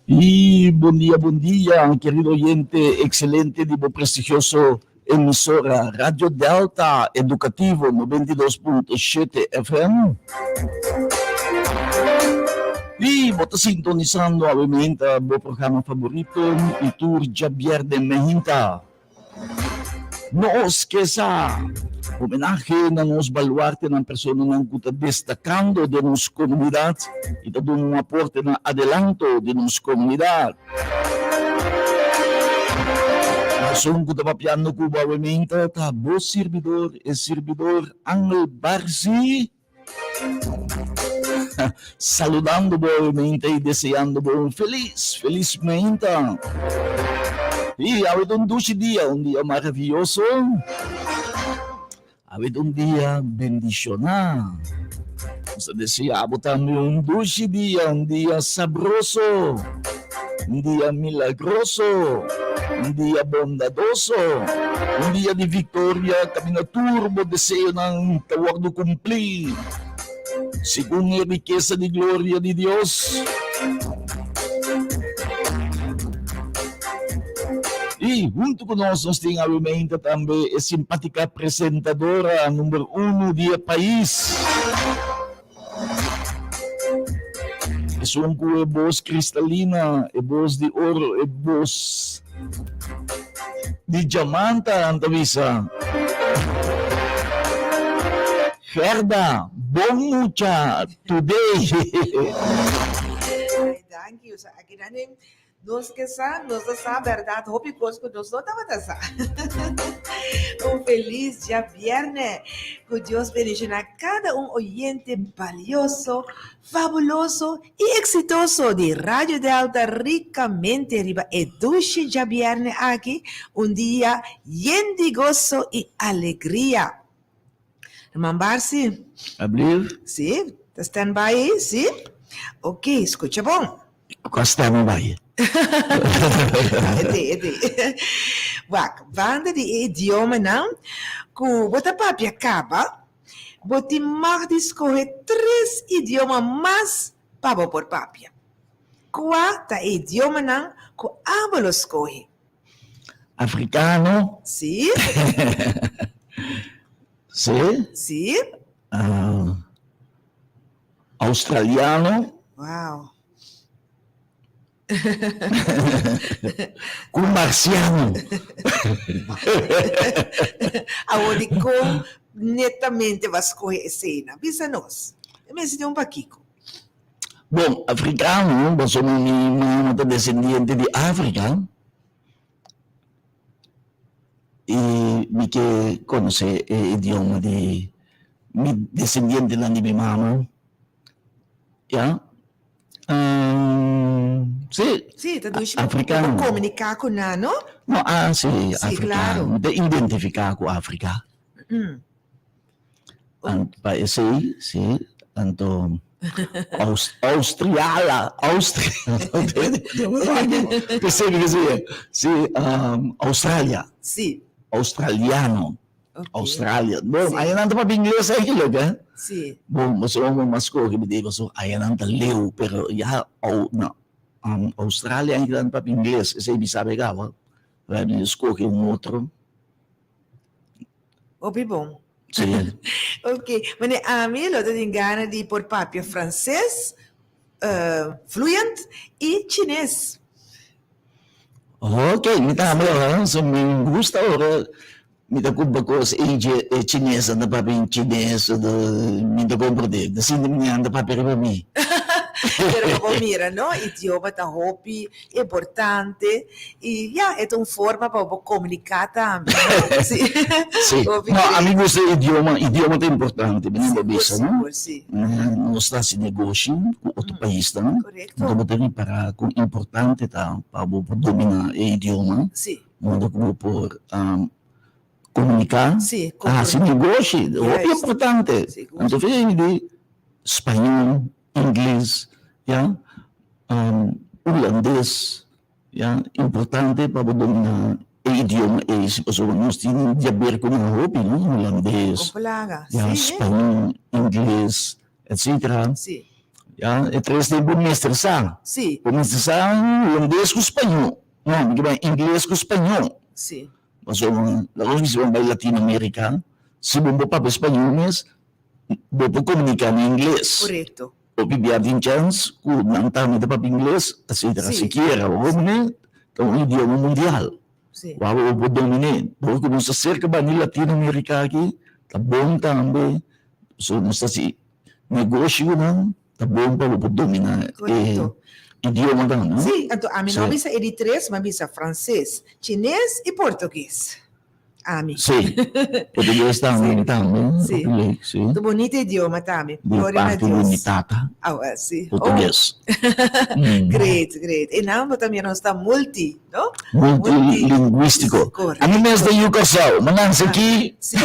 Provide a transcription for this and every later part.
Y bon dia, bon dia, querido oyente excelente di bo prestigioso emisora Radio Delta Educativo 92.7 FM. Y bo ta sintonisando awe meinta bo programa favorito y tur djabierde meinta. Nos ke sa homenahe na nos baluartenan, personanan ku ta destakando den nos komunidat i ta duna un aporte na adelanto di nos komunidat. Esun ku ta papiando ku bo awe-meinta ta bo sirbidor, e sirbidor Angel Barzi. Saludando bo awe meinta y deseando bo un feliz, feliz meinta. Y awe ta un dushi dia, un dia maravilloso. Awe ta un dia bendiciona. Nos ta desea bo tambe un dushi dia, un dia sabroso, un dia milagroso, un dia bondadoso, un dia di victoria caminda tur bo deseonan ta wordo cumplí segun e rikesa di gloria di Dios. Y hunto cu nos, nos tin awe tambe e simpatica presentadora number uno di e pais. Esun ku e bos kristalina, e bos di oro, e bos di djamanta, nan ta bisa. Gerda, bon mucha today. Ay, danki. Usa aki nan Nos ke sa, nos ta sa bèrdat hopi kos ku nos no tabata sa. Un felis djabièrnè! Ku Dios bendishoná kada un oyente balioso, fabuloso i eksitoso di Radio Delta rikamente riba e dushi djabièrnè aki, un dia yen di goso i alegria. Herman Barsi? Ablief? Sí, ta stand by ei, sí? Ok, skucha bon. Kua stand by? E te, e te. Wak, banda di e idiomanan ku bo ta papia kaba, bo tin mag di skohe tres idioma mas pa bo por papia. Kua ta e idiomanan ku abo lo skohe? Africano. Sí. Sí. Sí. Australiano. Wow. Ku marciano. Awor di kon netamente bo a skohe eseinan? Bisa nos. E mester tin un pakiko. Bon, africano, pasobra mi mama ta desendiente di Africa y mi ke conoce e idioma di mi desendientenan di mi mama, ya. Si, Si, ta dushi africano. pa comunica cu nan, no? No, ah, si, Si, africano. claro. Mi ta identifica cu Africa. Pa esei, si, anto Austriala, Austria, p'esei mi ke si, Australia. Si. Australiano. Australia. Bon, ayanan ta papia ingles eigenlijk, hè? Si. Bon, pasobra mi a skohe mi di pasobra ayanan ta leu, pero ya na Australia nan ta papia ingles, esei mi sabe kaba. Mi skohe un otro. Hopi bon. Sí. Ok, mane ami lo ta tin gana di por papia frances fluent y chines. Ok, mi tambe ora, so mi gusta ora mi ta cumpra cos e e chines ta papia in chines, mi ta comprende, ta sinti mi nan ta papia riba mi. Pero bo por mira no, idioma ta hopi importante y ya, e ta un forma pa bo comunica tambe, no? Sí. Sí. No, a mi gusta idioma, idioma ta importante, mi no bisa, no? Sigur, sí. Nos ta haci negoshi cu otro paisnan. Correcto. Anto bo ta ripara con importante ta pa bo por domina e idioma. Sí. Modo cu bo por comunica, Sí, haci negoshi, hopi importante. Sigur. Anto fe di spañol, Ingles, ya, Hulandes, ya, importante pa bo domina e idioma ei, si pasobra nos tin di haber ku nan hopi, no, Hulandes, Kon plaga, ya, si. Spañol, Ingles, etcetera. Si. Ya, e tres den bo mester sa. Si. Bo mester sa holandes ku spañó. No, mi ke bai ingles ku spañó. Si. Pasobra laga nos bisa bo bai Latinoamerica, si bo no papia spañó mes, bo por komuniká na ingles. Korekto. Hopi bia tin chèns ku nan tambe ta papia ingles, etsetera. Sikiera, bo mane ta un idioma mundial. Si. Wou bo por dominé. Dor ku nos ta serka bani Latinoamerica aki, ta bon tambe. So nos ta hasi negoshi ku nan, ta bon pa bo por dominá e idioma tambe, no? Si, anto ami no a bisa e di tres, mi a bisa franses, chines i portugues. Ami. Si, portugues tambe, mi tambe. Si. Si. Ta bonito idioma tambe. Di Gloria na parti di mi Dios. tata. Awa, si. Portugues. Oh. Great, great. E nan bo ta mira nos ta multi, no? Multilingüístico. Correcto. Ami mes ta yu Kòrsou, mi nanse aki. Si.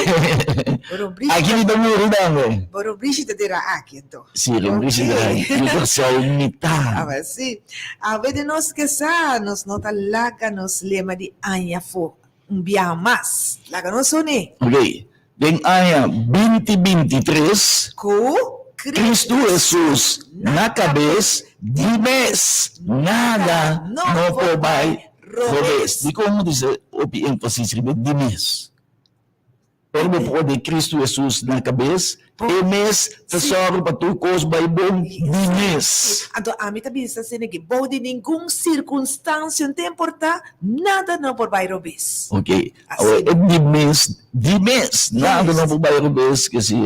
Bo rombrishi Aki mi ta muri tambe. Bo rombrishi ta dera aki anto. Si, rombrishi ta dera aki. Yu Kòrsou mi ta. Awa, si. Awe di nos ke sa, nos no ta laga nos lema di aña afó. Un biaha mas, laga nos uní. Ok, den aña binti 23. Ku Kristu Hesus na kabes, di mes nada no por bai robes. Dikon mi ta hopi énfasis riba di mes? Ora bo por di Kristu Hesus na kabes, e mes ta sòru pa tur kos bai bon di mes. Anto ami ta bisa asina ki bou di ningun sirkunstansia, no ta importá, nada no por bai robes. Ok, awor e di mes, di mes, nada no por bai robes, ke si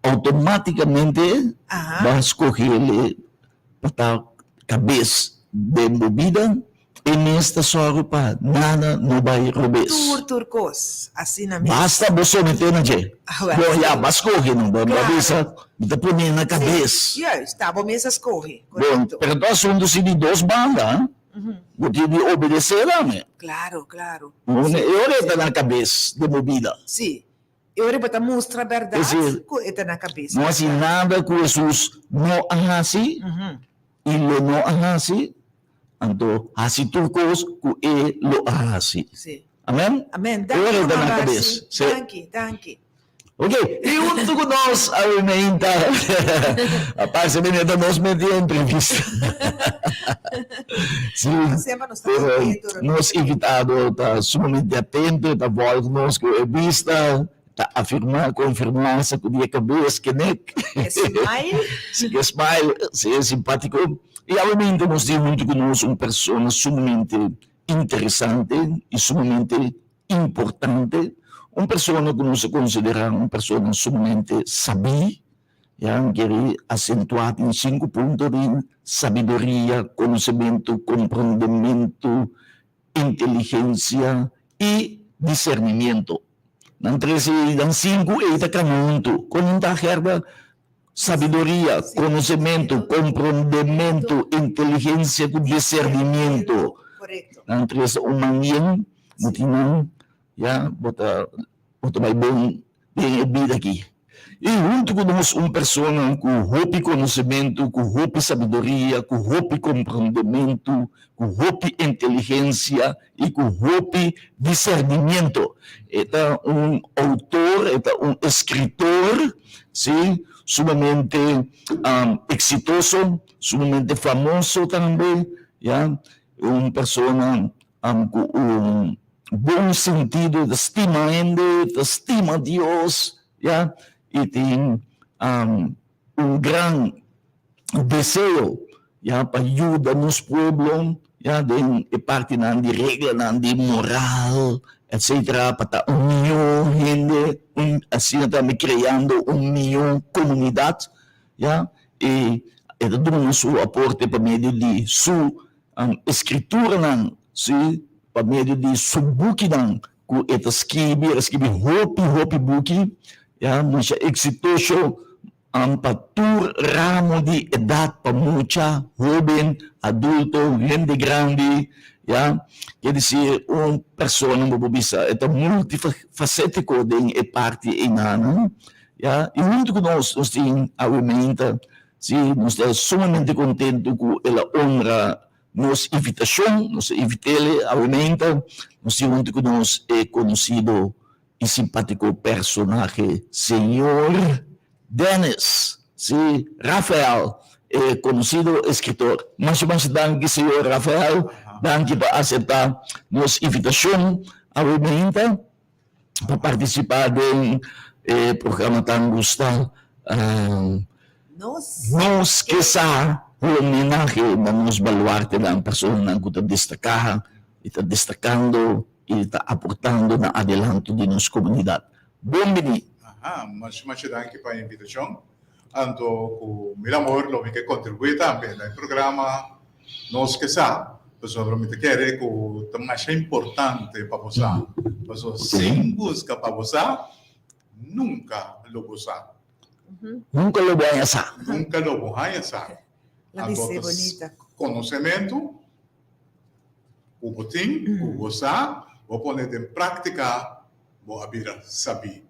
outomátikamente bo a skohe el pa ta kabes den bo bida. E mes ta sòru pa nada no bai robes. Tur tur kos, asina mes. Basta bo someté na dje. Awel. Bo ya, bo a skohe no, bo a bisa, mi ta pon'é na kabes. Si, juist, ta bo mes a skohe, Bon, korekto. pero ta asuntu si di dos banda, bo tin di obedesé tambe. Klaro, klaro. E ora e ta na kabes den bo bida. Si, e ora bo ta mustra bèrdat ku e ta na kabes. No hasi nada ku Hesus no a hasi i lo no a hasi. Anto hasi tur kos ku e lo a hasi. Sí. Amen? Amen. E ora Danki, e ta Ruman na Barsi. kabes. Sí. Danki, danki. Ok, i huntu ku nos awe meinta a parse mi neta nos meti entrevista. Sí, Semper nos ta pero contento, Ronald. nos invitado ta sumamente atento, ta volg nos ku e bista. Ta afirmá, konfirmá, sakudí e kabes, kenek. E smile. Si, e smile, si, e simpátiko. I awemente nos tin huntu ku nos un persona sumamente interesante i sumamente importante, un persona ku nos a konsiderá un persona sumamente sabí, ya, mi kere asentuá tin sinku punto di sabiduria, konosementu, komprondementu, inteligensia i disernimiento. Nan tres ei, nan sinku ei ta kana huntu. Kon nan ta Gerda? Sabiduria, konosementu, komprondementu, inteligensia ku disernimiento. Nan tres ta un man yen, bo tin nan, ya, bo ta bo ta bai bon den e bida aki. I huntu ku nos un persona ku hopi konosementu, ku hopi sabiduria, ku hopi komprondementu, ku hopi inteligensia i ku hopi disernimiento. E ta un outor, e ta un eskritor, si, sumamente eksitoso, sumamente famoso tambe, ya, un persona ku un bon sentido, ta stima hende, ta stima Dios, ya, i tin un gran deseo, ya, pa yuda nos pueblo, ya, den e partinan di reglanan di moral, etcetera, pa ta un mihó hende, un asina tambe kreando un mihó komunidat, ya, i e ta duna su aporte pa medio di su Eskrituranan, sí, pa medio di su bukinan ku e ta skibi, el a skibi hopi, hopi buki, ya, masha eksitoso pa tur ramo di edat, pa mucha, hóben, adulto, hende grandi, ya. Ke disir un persona bo por bisa e ta multifasétiko den e parti einan, ya. I huntu ku nos, nos tin awe meinta Sí, nos ta sumamente kontentu ku el a honra nos invitashon. Nos a invit'el awe meinta. Nos tin huntu ku nos e konosido i simpátiko personahe señor Dennis. Si, Rafael, e konosido eskritor. Masha masha danki señor Rafael, danki pa aseptá nos invitashon awe mainta pa partisipá den e programa tan gustá. Nos ke sa ku homenahe na nos baluartenan, personanan ku ta destaká i ta destakando i ta aportando na adelanto di nos komunidat. Bon bini! Aha, masha masha danki pa e invitashon. Anto ku mil amor lo mi ke kontribuí tambe na e programa Nos Ke Sa, pasobra mi ta kere ku ta masha importante pa bo sa, pasobra sin buska pa bo sa, nunka lo bo sa. Nunka lo bo haña sa. Nunka lo bo haña sa. Anto ta konosementu ku bo tin, ku bo sa, bo pone den práktika, bo a bira sabí.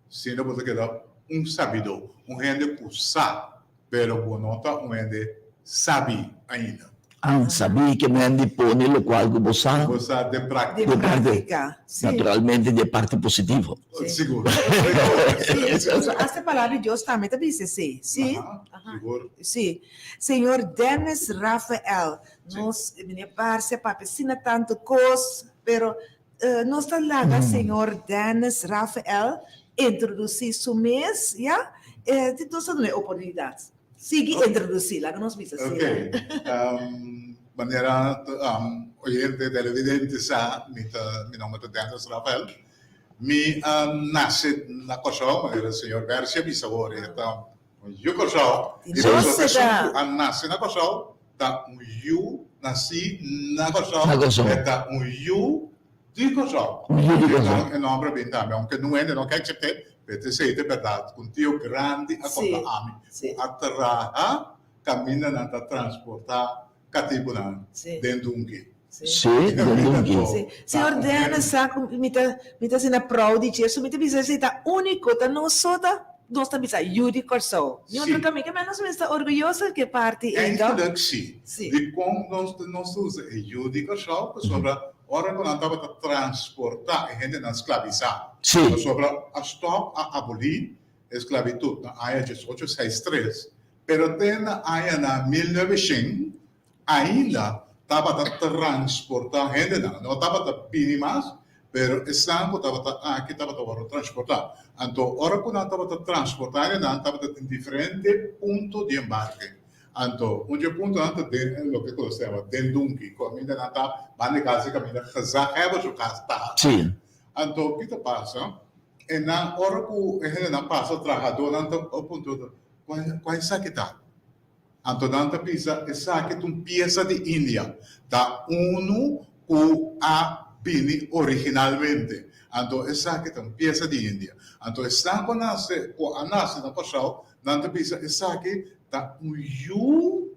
Si no bo ta keda un sabidó, un hende ku sa, pero bo no ta un hende sabí ainda. An sabí ke men di pone lokual ku bo sa. Bo sa den práktika. Den práktika, si. Naturalmente di e parti positivo. Sigur. Si, hasta e palabra di Dios tambe ta bisa esei, si. Sigur. Si. Señor Dennis Rafael, nos meneer Barcia a papia asina tantu kos, pero Nos ta laga señor Dennis Rafael introduci su mes, ya? Nos ta duna e oportunidad. Sigui introduci, laga nos bisa asina. Ok. Manera oyente, televidente sa, mi ta, mi nomber ta Dennis Rafael. Mi a nace na Kòrsou, manera señor Bercia a bisa awor, e ta un yu Kòrsou. I pasobra esun ku a nace na Kòrsou ta un yu nasí na Kòrsou, e ta un yu di Kòrsou. Un yu di Kòrsou. E nòmber a bin tambe, ounke nun hende no ke aksept'é, pero esei ta e bèrdat ku un tio grandi a konta ami, ku a traha kaminda nan ta transportá katibunan den Dunki. Sí, den Dunki. Señor Dennis sa ku mi ta mi ta asina proud di dje, so mi ta bisa esei ta úniko, ta nos so ta nos ta bisa yu di Kòrsou. Ni otro kaminda, ke men nos mester ta orguyoso di ke parti ei, no? Eigenlijk sí. Dikon nos nos ta usa e yu di Kòrsou? Pasobra ora ku nan tabata transportá e hendenan sklabisá, pasobra a stòp a abolí e sklabitut na aña diesocho seis tres, pero te na añanan 1900 Ainda tabata transportá hendenan. No tabata bini mas, pero esnan ku tabata aki tabata wòrdu transportá. Anto ora ku nan tabata transportá hendenan tabata tin diferente punto di embarke. Anto un dje puntonan ta den loke ku nos ta yama Den Dunki, kaminda nan ta banda e kas di kaminda gezaghebber su kas ta. Anto ki ta pasa? E nan ora ku e hendenan pasa trahadónan ta puntra kua esaki ta? Anto nan ta bisa esaki ta un piesa di India, ta unu ku a bini originalmente. Anto esaki ta un piesa di India. Anto esnan ku a nase ku a nase na Kòrsou, nan ta bisa esaki ta un yu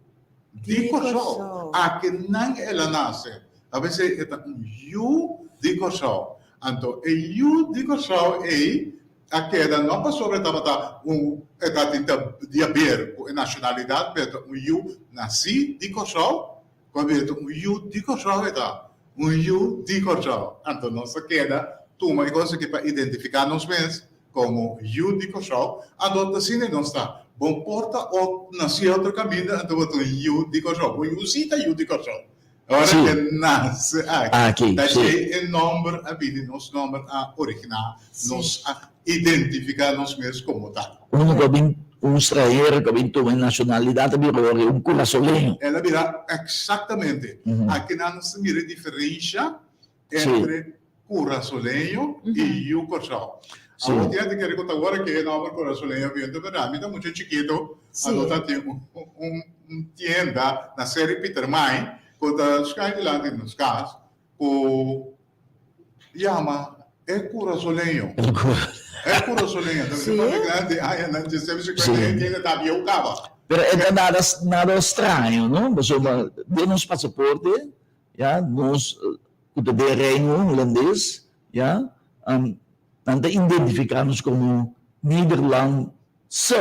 di Kòrsou. Aki nan el a nase. Ta p'esei e ta un yu di Kòrsou. Anto e yu di Kòrsou ei A keda no pasobra e tabata un e ta tin ta di haber ku e nashonalidat pero ta un yu nasí di Kòrsou ku a bira ta un yu di Kòrsou e ta un yu di Kòrsou anto nos a keda tuma e kos aki pa identifiká nos mes komo yu di Kòrsou anto ta asina nos ta bon por ta ot nasí otro kaminda anto bo ta un yu di Kòrsou bo yu si ta yu di Kòrsou Ora ke nase aki, ta djei e nòmber a bini, nos nòmber a originá, nos a identifiká nos mes komo tal. Unu ku a bin, un stranhero ku a bin tuma e nashonalidat a bira ora un kurasoleño. El a bira, eksaktamente. Aki nan nos ta mira e diferensha entre kurasoleño i yu Kòrsou. Awor tin hende kere ku ta wòrdu ke e nòmber kurasoleño bin, ta bèrdat. Mi ta mucha chikitu, anto ta tin un tienda na Seri Pietermaai ku ta schuin dilanti nos kas ku yama E Kurasoleño. E Kurasoleño. Ta bisa papia grandi añanan djesebe sikuenta e tienda ta bieu kaba. Pero e ta nada nada straño, no? Pasobra den nos pasaporte, ya, nos ku ta den Reino Hulandes, ya, nan ta identifiká nos komo Nederlandse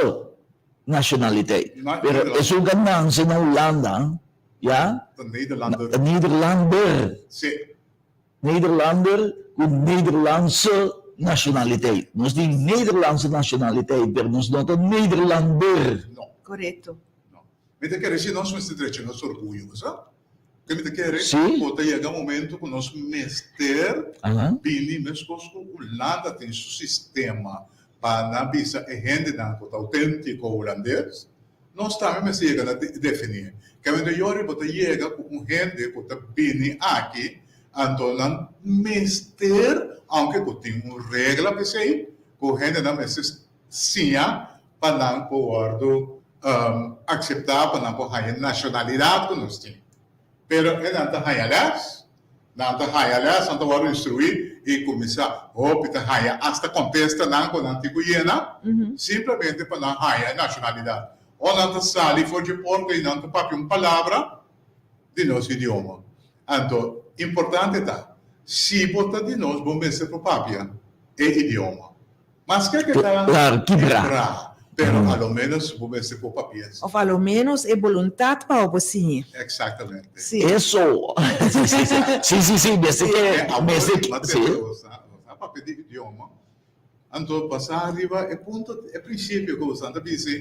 nashonaliteit. Pero esun ku a nanse na Hulanda, ya, Ta Nederlander. ta Nederlander. Sí. Nederlander ku Nederlandse. nationaliteit. Nos tin Nederlandse nationaliteit, pero nos no ta Nederlander. No. Korekto. No. Mi ta kere si nos mester drecha nos orguyo, bo sa? Ke mi ta kere Sí. ku ta yega momento ku nos mester Aha. bini meskos ku Hulanda tin su sistema pa nan bisa e hendenan ku ta outentiko hulandes, nos tambe mester yega na definí. Ke mi ta yori bo ta yega ku un hende ku ta bini aki, anto nan mester, aunke ku tin un regla p'esei, ku hendenan mester siña pa nan por wòrdu akseptá, pa nan por haña nashonalidat ku nos tin. Pero e nan ta haña lès, nan ta haña lès, nan ta wòrdu instruí i kuminsá hopi ta haña asta kontestanan ku nan tin ku yena, simplemente pa nan haña e nashonalidat. O nan ta sali for dje porta i nan ta papia un palabra di nos idioma. Anto, importante ta, si bo ta di nos, bo mester por papia e idioma. Maske ke ta Claro, kibra. kibra, pero a lo menos bo mester por papia si. Of a lo menos e boluntat pa bo siña. Exactamente. Si. Eso. Si, si, si. Si, si, si, mester ke, E awor, mester ke, m'a si. tende bo sa, bo sa papia di idioma. Anto basá riba e punto, e principio ku bo sa ta bisa,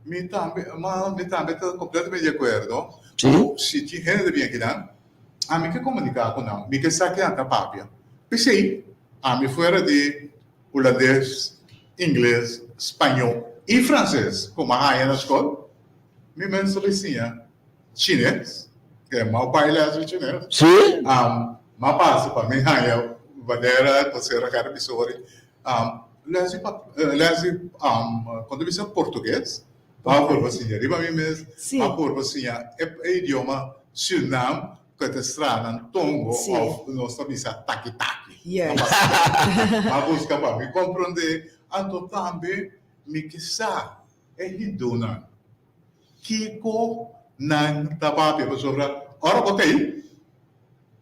mi tambe, ma mi tambe ta completamente di acuerdo Si. ku si tin hende ta bin akinan, ami ke komuniká ku nan, mi ke sa ke nan ta papia. P'esei, Ami fuera di hulandes, ingles, spañó i franses ku m'a haña na skol, mi mes ta bai siña chines, ke m'a bai les di chines. Sí? M'a pasa pa mi haña manera ku sera kara bisori les di les di kon ta bisa portugues, m'a purba siña riba mi mes, m'a purba siña e idioma Surinam Ku ta stra nan tongo Sí. of nos ta bisa taki taki. Yes. Ma buska pa mi komprondé, anto tambe mi ke sa e hindunan kiko nan ta papia pasobra ora bo ta ei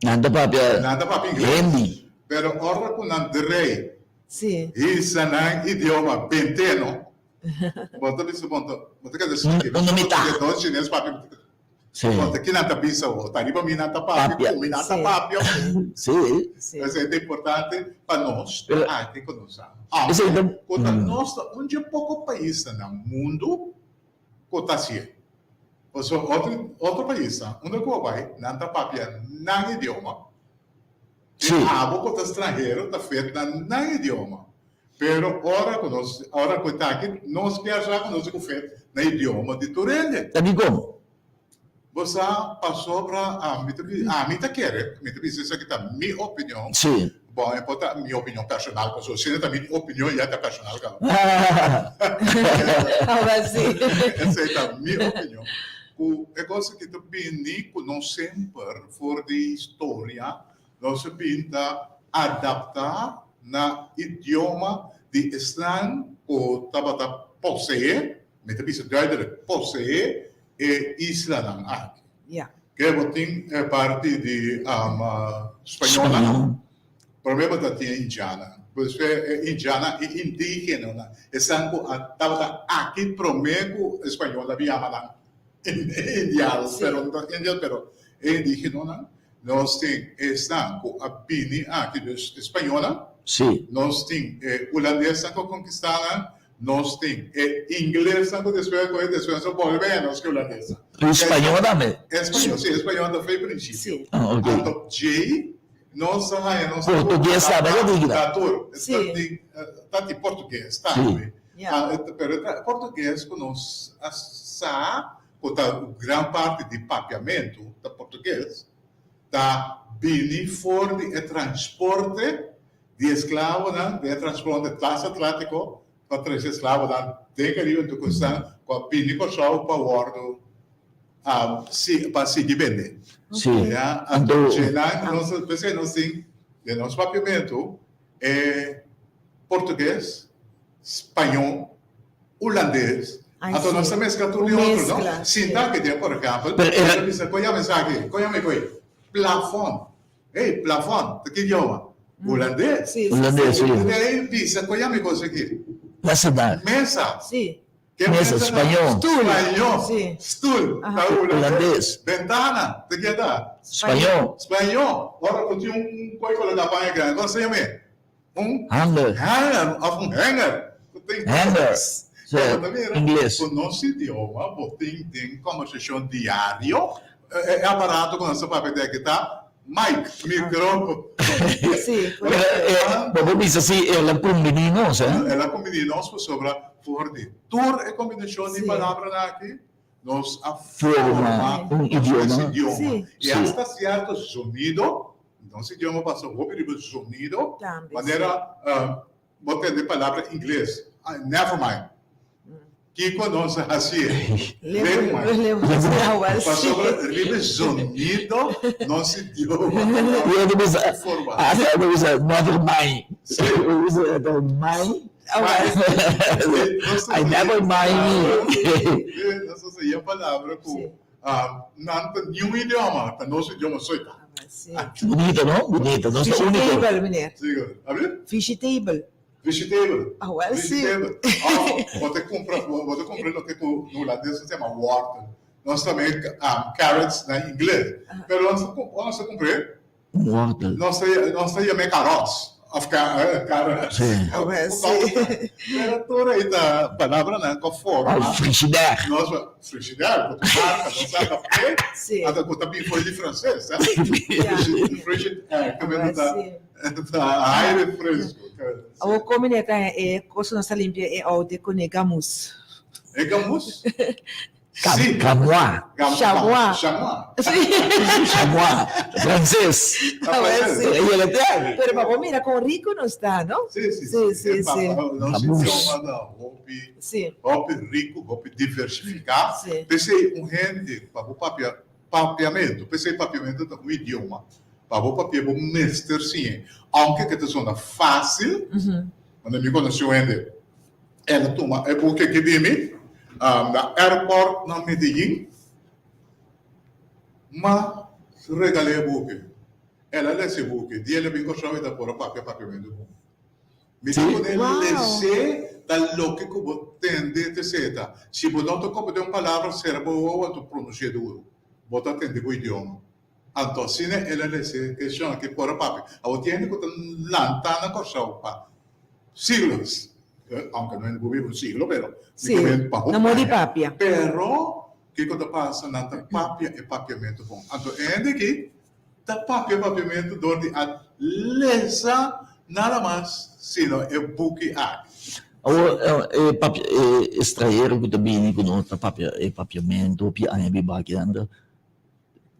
Nan ta papia nan ta papia ingles Hindi. pero ora ku nan drei Sí. hisa nan idioma benteno bo ta bisa bo ta keda sinti Uno mitá. Nos chines papia Sí. Conta ki nan ta bisa bo, ta riba mi nan ta papia, Papia. ku mi nan ta Sí. papia. Sí. Sí. Esei ta importante pa nos Pero- aki ku nos sa. Esei ta- Aunke ku ta Mm. nos ta un dje poko paisnan na mundu ku ta hasié. Pasobra otro otro paisnan unda ku bo bai nan ta papia nan idioma. Sí. I abo ku ta stranhero ta fet na nan idioma. Pero ora ku nos ora ku ta aki nos kier sa ku nos tin ku fet na idioma di tur hende. Ta dikon? Bo sa pasobra ami ta bi ami ta kere mi ta bisa esaki ta mi opinion. Sí. Bon e por ta mi opinion personal pasobra si no ta mi opinion ya ta personal kaba. Aba si. Esei ta mi opinion. Ku e kos aki ta bini ku nos semper for di historia Nos a bin ta adaptá na idioma di esnan ku tabata poseé, mi ta bisa duidelik, poseé e islanan aki. Ke bo tin e parti di spañolnan, promé bo ta tin e indiannan, despues e indiannan i indígenanan, esnan ku a tabata aki promé ku e spañolnan a bin yama nan indianos, pero no ta indios, pero e indígenonan. Nos tin esnan ku a bini aki, dus e spañolnan. Sí. Nos tin e hulandesnan ku a konkistá nan. Nos tin e inglesnan ku despues a kohe, despues nos a bolbe a nos ke hulandesnan. E spañol tambe? E spañol, sí, e spañol ta fei prinsipio. Sí. Ah, ok. Anto djei nos a haña nos. Portugues tambe ta digna. Ta tur. Sí. Ta tin portugues tambe. Sí. Ya. Pero e portugues ku nos a sa ku ta gran parti di papiamentu ta portugues, ta bini for di e transporte di esklabonan, di e transporte transatlantiko pa trese esklabonan den Karibe anto ku esnan ku a bini Kòrsou pa wòrdu pa sigui bende. Sí. Ya, anto djenan nos, p'esei nos tin den nos papiamentu e portugues, spañó, hulandes, anto nos ta mezcla tur di otro, no? Sinta aki den, por ehempel, nos ta bisa, koe yama esaki? Koe yama e koe? Plafon. Hey, plafon, ta ki idioma? Hulandes. Hulandes, si. Di ahí bisa, koe yama e kos aki? Mesa. Mesa. Ke Mesa, spañó. Stoel. Spañó. Stoel, ta hulandes. Bentana, ta ke ta? Spañó. Spañó. Ora ku tin un koe koloká paña grandi, kon se yama e? Un Hanger. Hanger of un hanger. Ku tin Hanger. Sí, Ingles. Ku nos idioma bo tin den kombersashon diario e aparato ku nos ta papia di aki ta mic, mikro. Sí, Pero bo por bisa si el a kumbiní nos, eh? El a kumbiní nos pasobra for di tur e kombinashon di palabranan aki nos a forma un idioma. Sí. I asta sierto zonido, nos idioma pasa hopi riba zonido, Tambe, manera bo tende palabra ingles, never mind. Kiko nos a hasié? Levo, levo, Pasobra riba zonido nos idioma Yo ta bisa, forma. ah, yo ta bisa never mind. Yo bisa mind. I never mind me. Nos ta siña palabra ku nan ta niun idioma, ta nos idioma so ta. Bunita no? Bunita. Nos ta úniko. Vegetable, meneer. Sigur. Abi? Vegetable. Vegetable. Ah, wel sí. Vegetable. Of bo ta kumpra, bo ta kumpra loke ku na hulandes nos ta yama wortel. Nos ta make carrots na ingles. Pero nos ta ora nos ta kumpr'é, Wortel. Nos ta nos ta yam'é karots of carrots. Sí. Ah, wel sí. Pero tur ei ta palabranan ku forma. Of frigidair. Nos frigidair, ku ta marka, nos sa ta p'e. Sí. Ata ku ta bin for di franses, eh? Ja. Frigidair, Ah, kaminda wel ta sí. ta aire fresco. Awor komi ne ta e kos ku nos ta limpia e outo kuné gamus. E gamus? Sí. Camois. Chamois. Chamois. Chamois. Frances. Ah, wel, sí. Ahí el te Pero pa bo mira con rico nos ta, no? Sí, sí, Sí, sí, sí. Nos Gamus. idioma ta hopi, Sí. hopi rico, hopi diversificá. Sí. P'esei un hende pa bo papia papiamentu, p'esei papiamentu ta un idioma. Pa bo papia bo mester siñ'e. Aunke ke ta sona fácil, cuando mi conocí un hende, El a tuma e buki aki di mi na airport na Medellin. Ma regal'é e buki. El a lesa e buki. Dia el a bin Kòrsou e ta por a papia papiamentu ku mi. Mi ta pone les'é ta loke ku bo tende te seta. Si bo no ta komprendé un palabra sera bo wowo anto pronunsi'é duru. Bo ta tende bo idioma. Anto asina el a lesa e keshon aki por a papia. Awor tin hende ku ta lanta na Kòrsou pa siglos, aunke no hende por biba un siglo, pero Sí, na modo di papia. Pero kiko ta pasa? Nan ta papia e papiamentu bon. Anto e hende aki ta papia e papiamentu dor di a lesa nada mas sino e buki aki. Awor e papia e estrahero ku ta bini ku no ta papia e papiamentu hopi aña biba aki nan ta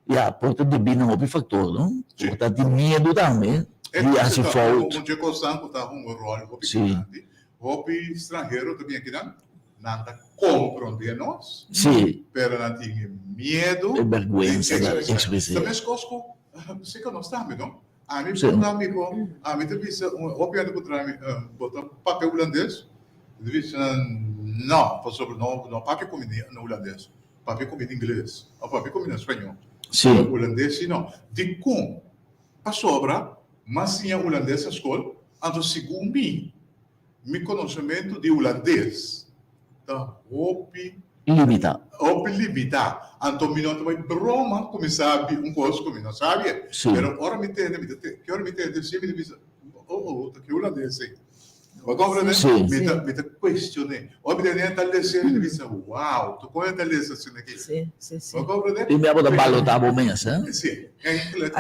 Ya, por ta debí na hopi faktor, no? Sí. Por ta tin miedu tambe di hasi fout. Un dje kosnan ku ta hunga ròl hopi Sí. grandi. Hopi stranhero ta bin akinan, nan ta komprondé nos, Sí, pero nan tin e miedu e bèrgwensa di di ekspresá. ekspresá. Ta meskos ku si ku nos tambe, no? Ami Sí. por ta mi ku, ami ta bisa, un hopi hende puntra mi, bo ta papia hulandes? Mi ta bisa nan, no, pasobra no no papia ku mi na hulandes. Papia ku mi na ingles of papia ku mi na spañó. Sí. Pero hulandes si no. Dikon? Pasobra mas siña hulandes na skol, anto segun mi, mi konosementu di hulandes ta hopi Limitá. Hopi limitá. Anto mi no ta bai broma ku mi sabi un kos ku mi no sabi. Sí. Pero ora mi tende, mi ta te, ki ora mi tende si mi ta bisa, oh oh, ta ki hulandes ei? Bo comprende? Sí. Mi ta, mi ta cuestioné. Ora mi tende ta lesa, mi ta bisa, wow, tu con ta lesa asina aki? Sí, sí, sí. Bo comprende? I mi a bota balotá bo mes, eh? Sí. Eigenlijk,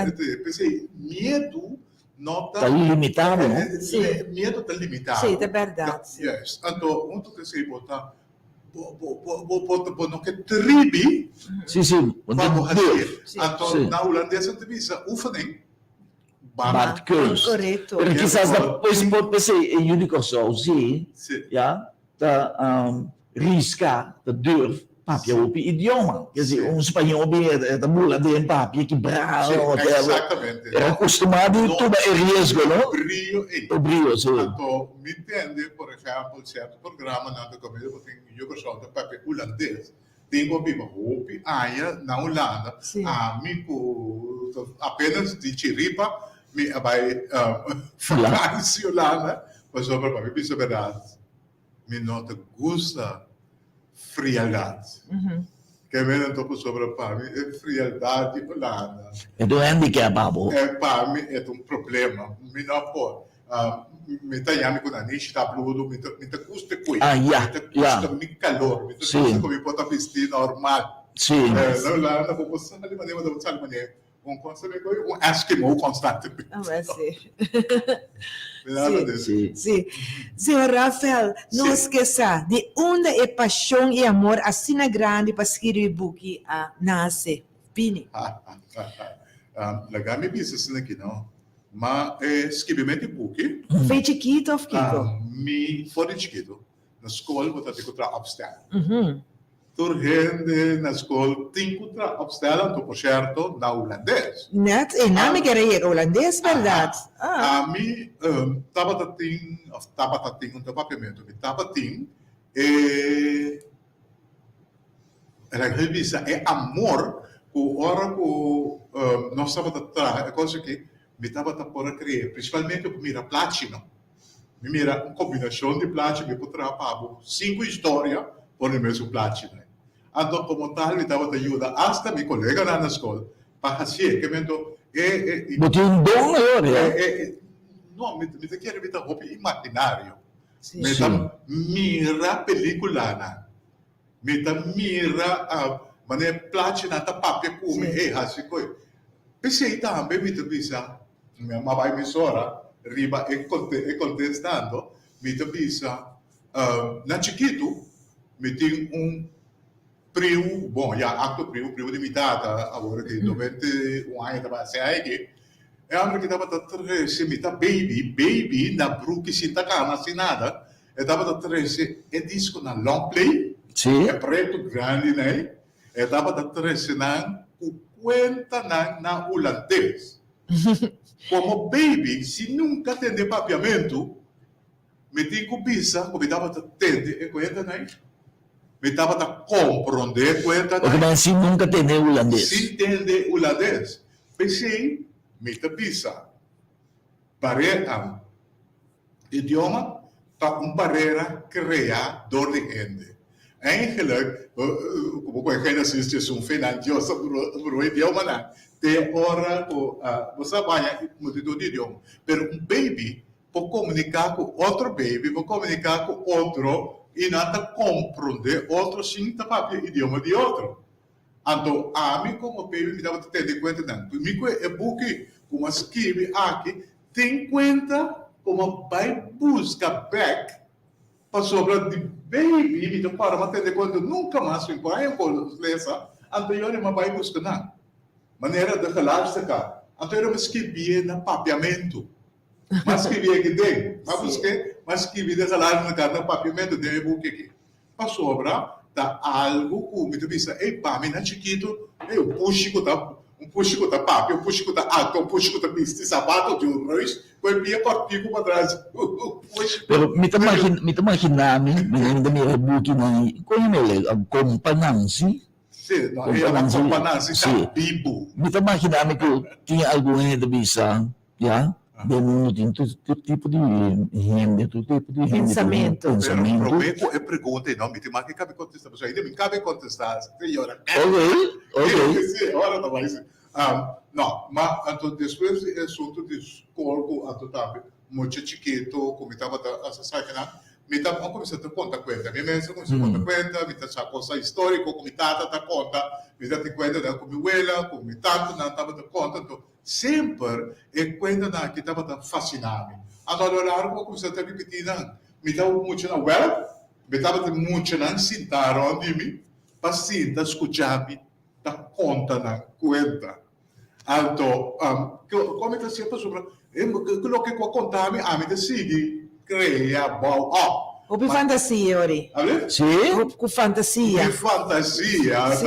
p'esei, miedu no ta... Ta limitá bo, no? Sí. Miedu ta limitá Sí, bo. ta bèrdat, sí. Juist. Anto, huntu ku esei bo ta, bo, bo, bo, bo, bo, bo no ke tribi Sí, sí, bo pa bo no hasié. durf. Sí. Anto, Sí. na hulandes nan ta bisa, oefening Bart Kunst. Korekto. Pero kisas ta pues por p'esei e yu di Kòrsou si, ya, ta riska, ta durf papia hopi idioma. Ke si un spañó bin e ta bula den papia kibrá o whatever. E ta kustumá di tuma e riesgo, no? E brio, si. Anto mi tende, por ehèmpel, sierto programanan ta kaminda ku tin yu Kòrsou ta papia hulandes. Tin ku a biba hopi aña na Hulanda. Ami ku apenas di chiripa mi a bai vakansi Hulanda pasobra pa mi bisa bèrdat mi no ta gusta frialdat. Ke menen anto pasobra pa mi e frialdat di Hulanda. E ta un handicap pa bo. Pa mi e ta un problema. Mi no por. mi ta yami ku nanishi ta bludo, mi ta mi ta gusta kue, Ah, ya, mi ta ya. gusta mi kalor, mi ta Sí. gusta ku mi por ta bisti normal. Sí. Eh, na Hulanda bo por sali manera bo ta sali manera un konstante un eskimo konstantemente. Ah, maar sí. Mi nada de Sí. Sí. Señor Rafael, nos ke sa di unda e pasion i amor asina grandi pa skirbi buki a nase? Bini. Laga mi bisa asina aki no, ma e skibimento di buki. Fe chikito of kiko? Mi for di chikito na skol bo ta tin ku traha opstel. Tur hende na skol tin ku traha opstel anto por sierto na hulandes. Net e nan mi kere yega hulandes bèrdat. Ami tabata tin of tabata tin un ta papiamentu mi tabatin e. El a bisa e amor ku ora ku nos tabata traha e kos aki, mi tabata por a krea, prinsipalmente ku mira plachi no. Mi mira un kombinashon di plachi, mi por traha pa bo sinku historia por di mesun plachinan. Anto komo tal mi tabata yuda asta mi koleganan na skol pa hasié. Ke mento e e. Bo tin un don ayor ya? No, mi ta kere mi ta hopi imaginario. Mi ta mira peliculanan. Mi ta mira manera plachinan ta papia ku mi, ey hasi koe. P'esei tambe mi ta bisa, mi a bai mesora riba e kontestando, mi ta bisa na chikitu mi tin un priu, bon ya akto priu, priu di mi tata awor aki 91 aña ta bai hasi aki, e homber aki tabata trese mi ta baby, baby na bruki sin ta kana sin nada, E tabata trese e diskonan long play, Sí. e pretu grandinan ei, e tabata trese nan ku kuentanan na hulandes. Komo baby, si nunka tende papiamentu, mi tin ku bisa ku mi tabata tende e kuentanan ei, mi tabata komprondé e kuentanan Oke, ei. ma si nunka tende hulandes. Sin tende hulandes. P'esei mi ta bisa, barera. Idioma ta un barera kreá dor di hende. Eigenlijk, komo ku e Génesis djes un final, Dios a brua idiomanan te ora ku bo sa baña multitut di idioma. Pero un baby por komuniká ku otro baby, por komuniká ku otro i nan ta komprondé otro sin ta papia idioma di otro. Anto ami komo baby mi tabata tende kuenta nan. Mi ku e buki ku mi a skibi aki Ten kuenta komo bai buska bek pasobra di baby mi ta para ma tende kuenta nunka mas mi por haña un lesa anto yori mi a bai buska nan manera de geluisterkaart anto yori mi skibié na papiamentu mi a skibié aki den mi a busk'é mi a skibi de geluisterkaart na papiamentu den e buki aki Pasobra ta algu ku mi ta bisa, ey, pa mi na chikitu, ey, un pushi ku ta, un pushi ku ta papia, un pushi ku ta aktua, un pushi ku ta bisti sapato di un reus, ku e pia kòrtiku patras, un pushi. Pero mi ta magin, mi ta maginá mi, mi ta mira e bukinan ei, kon e mele, Kompa Nancy? Sí, no, e yama Kompa Nancy ta bibu. Mi ta maginá mi ku tin algun hende ta bisa, Ya, den mundo tin tur tipo di hende, tur tipo di hende. Pensamento. Pero prome cu e pregunta no, mi tin mas ke cabe contesta, pasobra ainda mi cabe contesta, señora. Ok, ok. Si, ora ta bai si. No, ma anto despues di e asunto di scol cu anto tambe mucha chikito cu mi tabata hasi esakinan, mi ta a cuminsa ta conta cuenta. Mi mes a cuminsa conta cuenta, mi ta sa cosa historico cu mi tata ta conta, mi ta tin cuentanan cu mi wela, cu mi tantonan tabata conta, anto Semper e kuentanan aki tabata fasiná mi. Anto a lo largo mi a kuminsá ta ripití nan. Mi tabata mucha nan wèl, mi tabatin muchanan sintá rònt di mi pa sinta skuchá mi ta konta nan kuenta. Anto, kon mi ta hasié pasobra ku loke ku a konta mi, ami ta sigui krea bou òp. Hopi fantasia ori. Abe? Sí. Hopi ku fantasia. Mi fantasia Sí.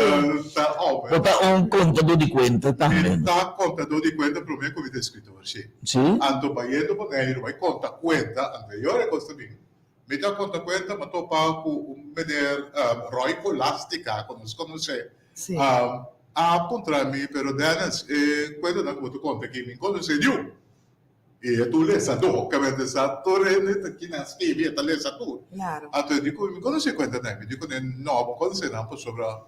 ta ta oh. Bo ta un kontadó di kuenta tambe. Mi ta kontadó di kuenta promé ku mi ta eskritor, sí. Sí. Anto bayendo Boneiru bai konta kuenta, anterior e kos ta bin. Mi ta konta kuenta, mi a topa ku un meneer Roy Colastica, ku nos konosé. Sí. A puntra mi, pero Dennis, e kuentanan ku bo ta konta aki mi konosé niun. I e tur lesadó, ke mester sa tur hende ta kina skibi, e ta lesa tur. Claro. Anto e di ku mi, mi konosé kuenta nan? Mi di ku ne, no, bo konosé nan pasobra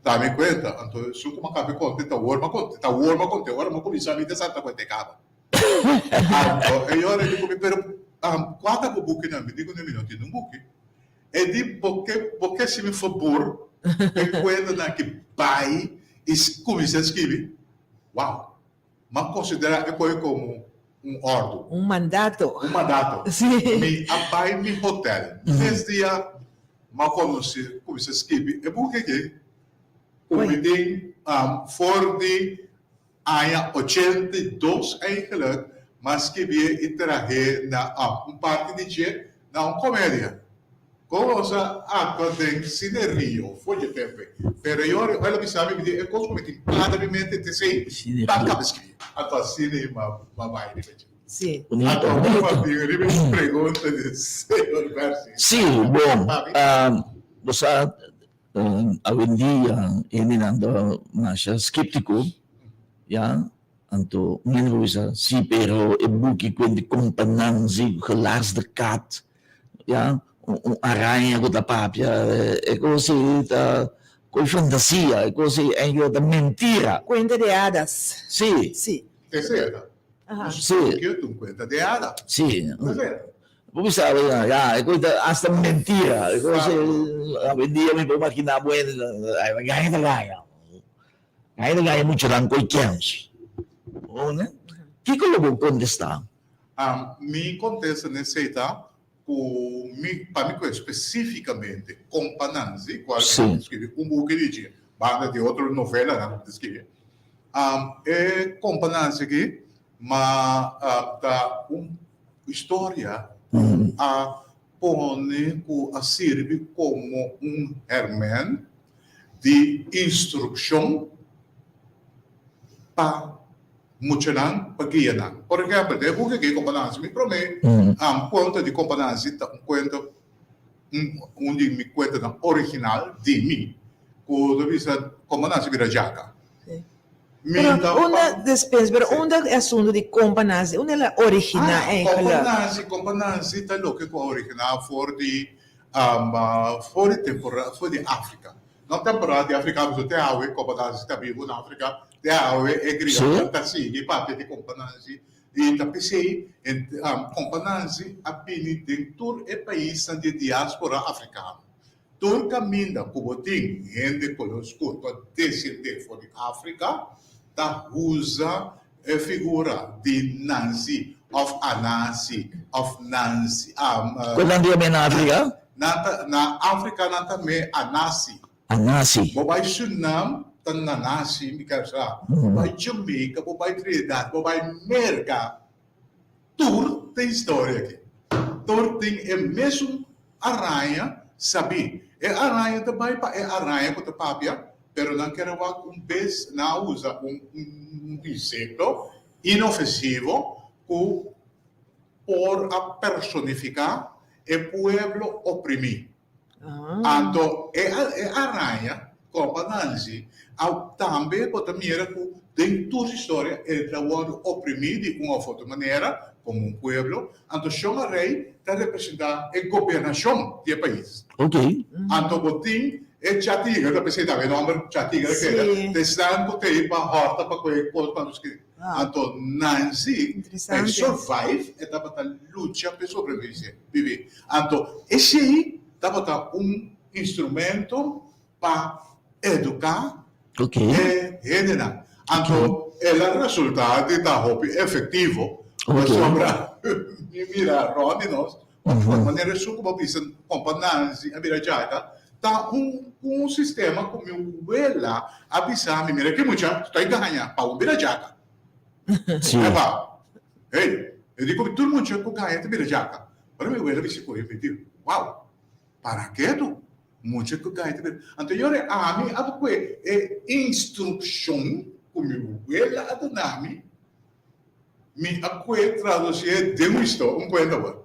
ta mi kuenta. Anto esun ku mi a kaba konta, ta wor mi a konta, ta wor mi a konta, ora mi a kuminsá mi ta sa ta kuenta e kaba. Anto e yora e di ku mi, pero. Kua ta bo bukinan? Mi di ku mi no tin un buki. E di, Bo ke, bo ke si mi fabor e kuentanan ki bai i kuminsá skibi? Wow! M'a konsiderá e koe komo un òrdu. Un mandato. Un mandato. Sí. Mi a bai mi hotèl. Mes dia m'a konosé, kuminsá skibi e buki aki ku mi tin for di aña 82 eigenlijk, m'a skibié i trah'é na un parti di dje na un komedia. Kon nos a aktua den Cine Rio for dje tempu ei. Pero e ora el a bisa mi, mi di, e kos ku mi tin kla den mi mente ta esei, ta kaba skibí. Anto asina ei m'a bai riba dje. Sí. Anto mi a bin riba e pregunta di señor Bercy. Sí, bon, bo sa awendia hendenan ta masha skeptiko, ya. Anto un hende por bisa, sí, pero e buki kuent di kompa Nanzi, gelaasde kat, ya, un araña ku ta papia, e kos ei ta ko'i fantasia, e kos ei eigenlijk ta mentira. Kuenta de hadas. Sí. Sí. Esei ta. Sí. Buki ta un kuenta de hada. Sí. Esei ta. Bo bisa, ya, e kos ta hasta mentira, e kos ei, awendia mi por makina bo hende, gaña ta gaña. Ai ta gaña muchanan koe kens. Bo Kiko lo bo kontestá? Mi kontesta n'esei ta ku mi, pa mi ku espesífikamente Kompa Nanzi, kual mi a skibi un buki di dje, banda di otro novelanan ku mi ta skibi, e Kompa Nanzi aki ma ta un historia ku a pone ku a sirbi komo un hèrmènt di instrukshon pa muchanan pa guia nan. Por ehèmpel, den e buki aki Kompa Nanzi, mi promé kuenta di Kompa Nanzi ta un kuenta, un di mi kuentanan original di mi, ku ta bisa Kompa Nanzi bira djaka. Mi Pero ta unda, despens, pero unda e asuntu di Kompa Nanzi, unda el a originá Ah, eigenlijk? Kompa Nanzi, Kompa Nanzi ta loke ku a originá for di For di temporada, for di Afrika. No temporada di Afrika pasobra te awe Kompa Nanzi ta bibu na Afrika, te awe e grionan ta sigui papia di Kompa Nanzi i ta p'esei Kompa Nanzi a bini den tur e paisnan di e diaspora afrikano. Tur kaminda ku bo tin hende kolor skur ku a desendé for di Afrika ta usa E figura di Nancy of Anansi of Nancy. Kon nan yam'é na Afrika? Nan ta, na Afrika nan ta me Anasi. Anasi. Bo bai Surinam ta Nanasi, mi ker sa. Bo bai Jamaica, bo bai Trinidad, bo bai Merka. Tur tin historia aki. Tur tin e mesun araña sabí. E araña ta bai pa e araña ku ta papia, pero nan kere wak un bes nan a usa un insekto inofensivo ku por a personifiká e pueblo oprimí. Anto e araña, Kompa Nanzi, a tambe bo ta mira ku den tur su historia el ta wòrdu oprimí di un òf otro manera komo un pueblo. Anto Shon a Rei ta representá e gobernashon di e pais. Anto bo tin e Chatiger, ta p'esei tambe e nòmber Chatiger a keda, ta esnan ku ta ei pa hòrta pa kohe kos pa nos kere. Anto Nanzi pa e survive e tabata lucha pa e sobrevive. Bibi. Anto esei tabata un instrumento pa eduká e hendenan. Anto el a resultá di ta hopi efektivo pasobra mi mira rònt di nos, manera esun ku bo bisa Kompa Nanzi a bira djaka ta un un sistema ku mi wela a bisa mi, mira ki mucha ta gaña pa bo bira djaka. Epa, hey, e di ku tur mucha ku gaña ta bira djaka. Ora mi wela bisa ku e, mi di, wow, para ketu, mucha ku gaña ta bira. Anto yora ami a kue e instrukshon ku mi wela a duna mi, mi a kue tradusié den un histo, un kuenta awor.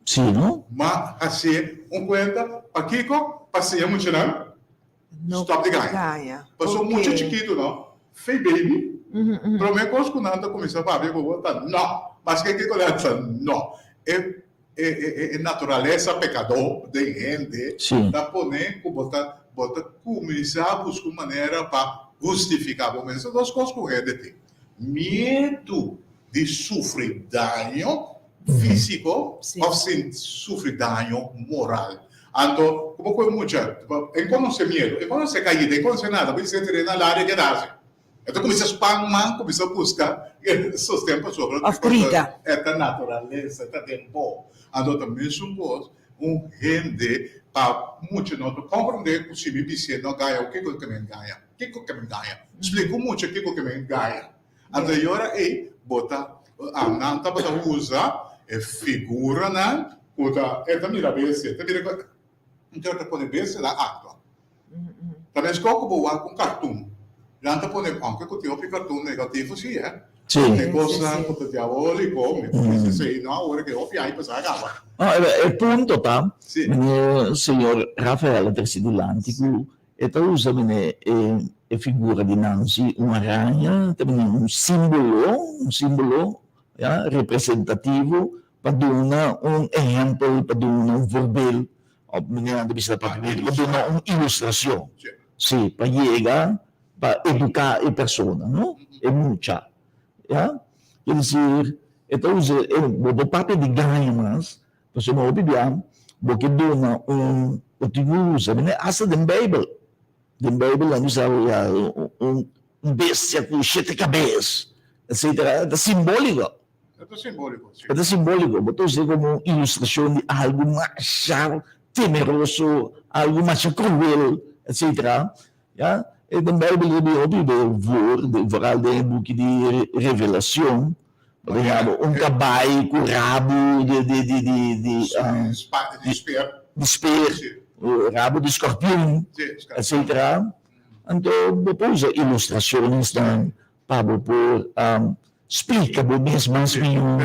Sí, no? Ma hasié un kuenta, pakiko? Pa siña muchanan No stop di gaña. gaña. Pasobra mucha Ok. chikitu no, fe baby, prome kos ku nan ta kuminsá papia ku bo ta no, maske kiko nan ta no. E e e e naturalesa pekadó den hende Sí. ta pone ku bo ta bo ta kuminsá buska un manera pa hustifiká bo mes. Dos kos ku hende tin, miedu di sufri daño. físiko òf sin sufri daño moral. Anto, komo ku e mucha e konosé miedu, e konosé kaida, e konosé nada, bo di senti na laria keda hasi. E ta kuminsá span man, kuminsá buska sosten pasobra Òf grita. E ta naturalesa, e ta den bo. Anto ta mesun kos un hende pa mucha no ta komprondé ku si mi bis'é no gaya, kiko ke men gaya? Kiko ke men gaya? Splika un mucha kiko ke men gaya. Anto e ora ei bo ta, nan tabata usa e figuranan ku ta, e ta mira bestia, e ta mira ku, anto e ta pone bestia na aktua. Ta meskos ku bo wak un kartun, nan ta pone, aunke ku tin hopi kartun negativo si e, tin kosnan ku ta diaboliko, mi ta bisa esei no awor ke hopi ai pasa kaba. No, e punto ta, meneer señor Rafael a trese dilanti ku E ta usa mene e figura di Nancy, un araña, ta mene un simbolo, un simbolo, ya, representativo pa duna un ehempel, pa duna un voorbeeld, of mene nan ta bisa pa duna un ilustracion, si, pa yega pa educa e persona, no, e mucha, ya. Quiere decir, e ta usa, bo por papia di gaña mas, Pasobra hopi bia bo ke duna un bo tin ku usa mene asta den Beibel. Den Beibel nan bisa ya un bestia ku shete kabes etcetera ta simboliko. E ta simboliko si. E ta simboliko bo ta us'e komo un ilustrashon di algu masha temeroso algu masha kruel etcetera ya. E den Beibel ta bin hopi be voor vooral den e buki di Revelacion. Bo ta yama un kabai ku rabu di di di di di Di speer. Di speer, rabu di skorpion, etsetera. Anto bo por usa ilustrashonsnan pa bo por splika bo mes mas mihó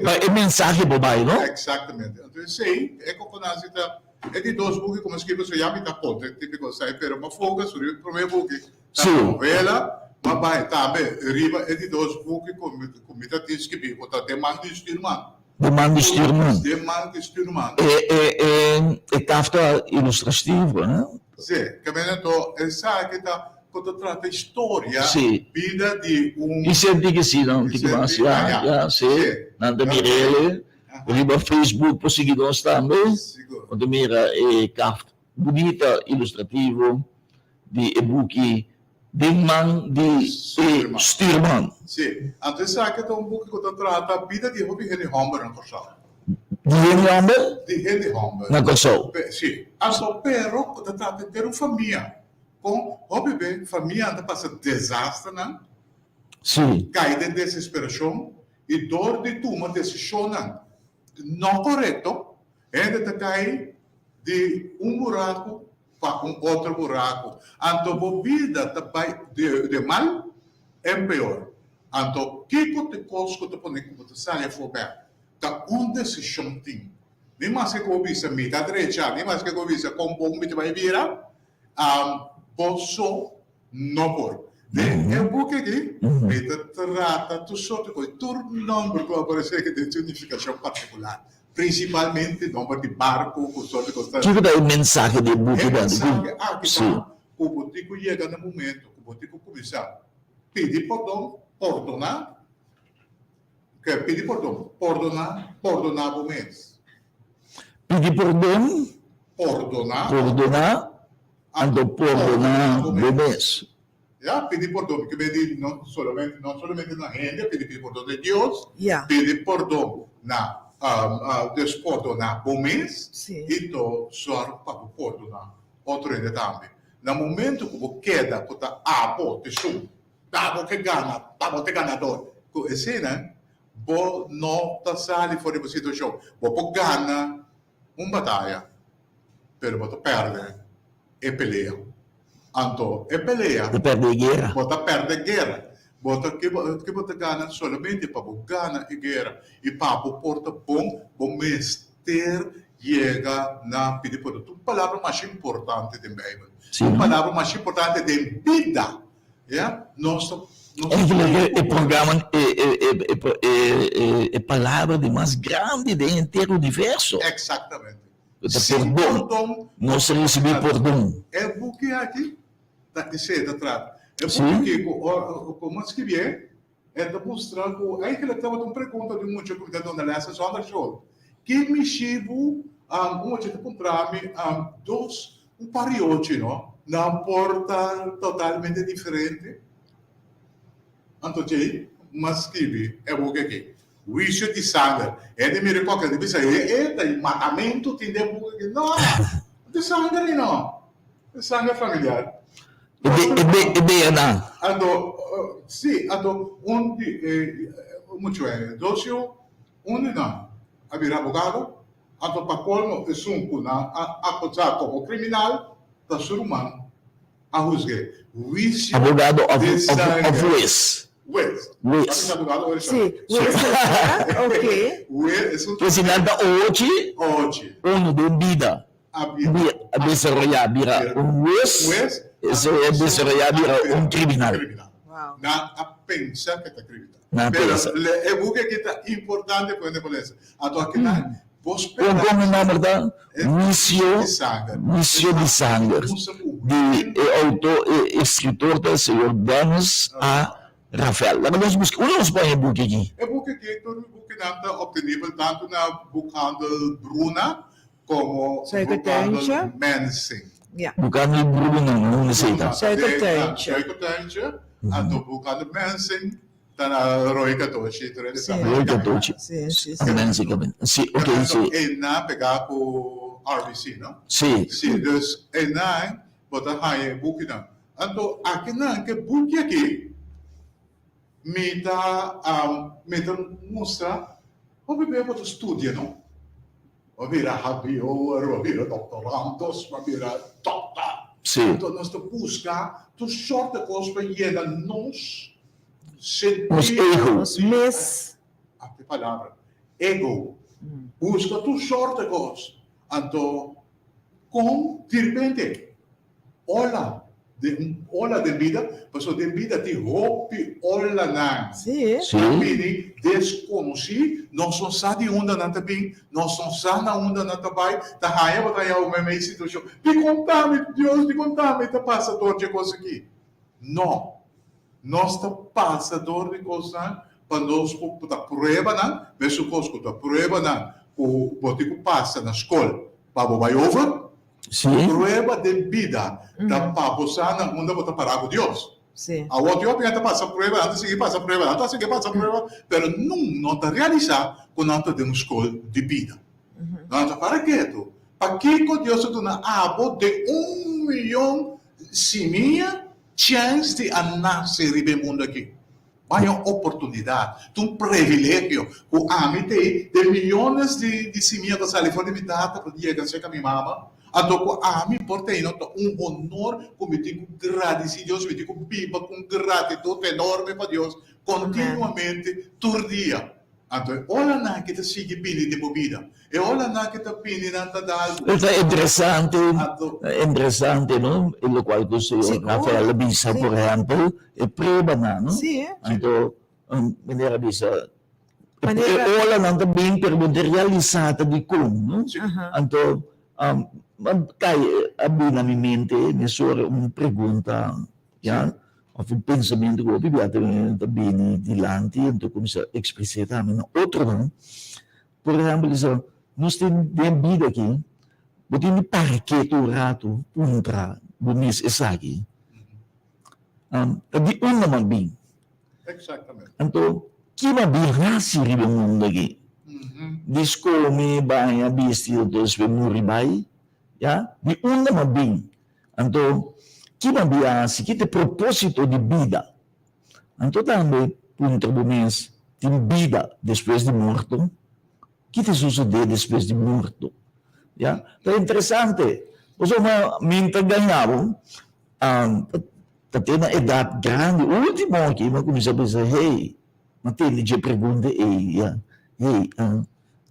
pa e mensahe por bai, no? Eksaktamente. Anto esei e kokonasi ta e di dos buki ku mi a skirbi, so ya mi ta konta e tipiko esei, pero mi a focus riba e promé buki. Ta novela ma bai tambe riba e di dos buki ku mi ta tin skibí ku ta Den man di Stuurman. Den man di Stuurman. Den man di Stuurman. E kafta ilustrativo, hè? Sí, ke menen to esaki ta ku ta trata historia, bida di un. I senti ke si nan tiki mas, ya, ya, sí. Nan ta mir'é riba Facebook por sigui nos tambe. Sigur. Bo ta mira e kaft bunita ilustrativo. Di e buki Den man di e Stuurman. Sí, anto esaki ta un buki ku ta trata bida di hopi hende hòmber na Kòrsou. Di hende hòmber? Di hende hòmber. Na Kòrsou. Sí, anto pero ku ta trata henter un famia. Kon hopi be famianan ta pasa desasternan, Sí. kai den desesperashon i dor di tuma desishonnan no korekto, hende ta kai di un buraku pa un otro buraku. Anto bo bida ta bai de mal en peor. Anto kiko ta e kos ku ta pone ku bo ta sali afó bèk? Ta un desishon tin. Ni maske ku bo bisa mi ta drecha, ni maske ku bo bisa kon bon mi ta bai bira, bo so no por. Den e buki aki mi ta trata tur sorto kos, tur nòmber ku aparesé aki den su nifikashon partikular. Prinsipalmente nòmber di barku ku sorto kos ta. Kiko ta e mensahe di e buki E mensahe aki ta ku bo tin ku yega na momento ku bo tin ku kuminsá pidi pordon, pordoná, ke pidi pordon, pordoná, pordoná bo mes. Pidi pordon, Pordoná. Pordoná. Anto pordoná bo mes. Ya, pidi pordon. Ke medi no solamente, no solamente na hende, pidi pidi pordon na Dios, Ya. pidi pordon na dus pordoná bo mes Sí. i to sòrg pa bo pordoná otro hende tambe. Na momento ku bo keda ku ta abo te su, ta abo ke gana, ta bo te ganador, ku eseinan bo no ta sali for di bo situashon. Bo por gana un bataya, pero bo ta pèrdè e pelea. Anto e pelea. Bo ta pèrdè e guera. Bo ta pèrdè guera. Bo ta ke bo ke bo ta gana solamente pa bo gana e guera i pa bo por ta bon, bo mester yega na pidi pordon. Ta un palabra masha importante den Beibel. Sí. Un palabra masha importante den bida. Ya, nos ta nos ta Eigenlijk e programa e e e e e palabra di mas grandi den henter universo. Exactamente. Ta Sin pordon. pordon Nos ta ricibi pordon. E buki aki ta esei ta trata. E Sí. buki aki ku ora ku mi a skibié. E ta mustra ku eigenlijk tabata un pregunta di un mucha ku mi ta duna lès na zondagschool. Ki mishi bo un mucha ta puntra mi dos un par di ochi no nan por ta totalmente diferente? Anto djei mas skibi e buki aki, Huisio di sanger. Hende mira koke di bisa e e ta matamentu tin den buki aki. No! Di sanger ei no. Di sanger familiar. E DNA. Anto si, anto un di e muchu e dos yu, un di nan a bira abogado, anto pa kolmo esun ku nan a akusá komo kriminal ta su ruman. A huzg'é. Huisio Abogado of de of sanger. of hues. Hues. Hues. Abogado o Sí, hues ta ok. Hues es un. Pues si nan ta ochi. Ochi. Uno den bida. A bira. Bi a desaroyá bira un hues. Hues. Ese a desaroyá bira un criminal. Criminal. Wow. Nan a pensa ke ta criminal. Nan a Pero pensa. le e buki aki ta importante pa hende por lesa. Anto akinan Kon kon e nòmber ta? Huisio Huisio di Sanger di e outor e eskritor ta señor Dennis A. Ravel. Laga nos buska. Unda nos pon e buki aki? E buki aki tur e bukinan ta optenibel tantu na Boekhandel Bruna komo Boekhandel Mensing. Boekhandel Bruna, unda esei ta? Suikertuintje. Suikertuintje, anto Boekhandel Mensing Ta na Roy Katochi, tur e sa. Roy Katochi. Si, si, si. Nancy Kamen. Si, ok, si. E na pega ku RBC, no? Si. Si, dus e na bo ta haña e bukinan. Anto akinan ke buki aki mi ta mi ta mustra hopi bia bo ta studia, no? Bo a bira hbo-er, bo a bira doktorandos, bo a bira dokter. Si. Anto nos ta buska tur sort di kos pa yena nos sentido. Nos ego. Nos mes. Ap e palabra, ego. Buska tur sort di kos. Anto kon diripente Ola den un ola den bida, pasobra den bida tin hopi olanan. Sí. Sí. Ta bini deskonosí, nos no sa di unda nan ta bin, nos no sa na unda nan ta bai, ta haña bo ta haña bo meimei situashon. Dikon ta mi, Dios, dikon ta mi ta pasa dor dje kos aki? No. Nos ta pasa dor di kosnan pa nos por ta pruebanan, mesun kos ku ta pruebanan ku bo tin ku pasa na skol pa bo bai over. Sí. Prueba den bida ta pa bo sa na unda bo ta pará ku Dios. Sí. Awor Dios ta pasa prueba, nan ta sigui pasa prueba, nan ta sigui pasa prueba, pero nun no ta realisá ku nan ta den un skol di bida. Nan ta para ketu. Pakiko Dios ta duna abo den un miyon simia chèns di a nase riba e mundu aki? Bai un oportunidat, ta un privilegio ku ami tei den miyones di di simia ta sali for di mi tata pa yega serka mi mama, anto ku ami por tei no ta un honor ku mi tin ku gradisi Dios, mi tin ku biba ku un gratitut enorme pa Dios kontinuamente tur dia. Anto e olanan ki ta sigui bini den bo bida, e olanan ki ta bini nan ta dal bo. Ta interesante, interesante no, e locual cu señor Rafael a bisa, por ehempel, e pruebanan no. Anto meneer a bisa, e olanan ta bin pero bo ta realisa ta dicon no. Anto a cay a bin na mi mente mesora un pregunta. Ya, of un pensamentu ku hopi bia ta bini dilanti anto kuminsá ekspres'é tambe na otronan. Por ehèmpel, bisa nos tin den bida aki, bo tin di para ketu un ratu puntra bo mes esaki, ta di unda m'a bin? Anto, ki m'a bin hasi riba e mundu aki? Dis kome, baña, bisti, anto despues muri bai? Ya, di unda m'a bin? Anto, ki bo a hasi? Ki ta e propósito di bida? Anto tambe puntra bo mes, Tin bida despues di morto? Ki ta sosodé despues di morto? Ya, ta interesante. Pasobra mi ta gaña bo, ta te na edat grandi, último aki, mi a kuminsá pensa, hey, mi a tende dje pregunta ei, ya, hey,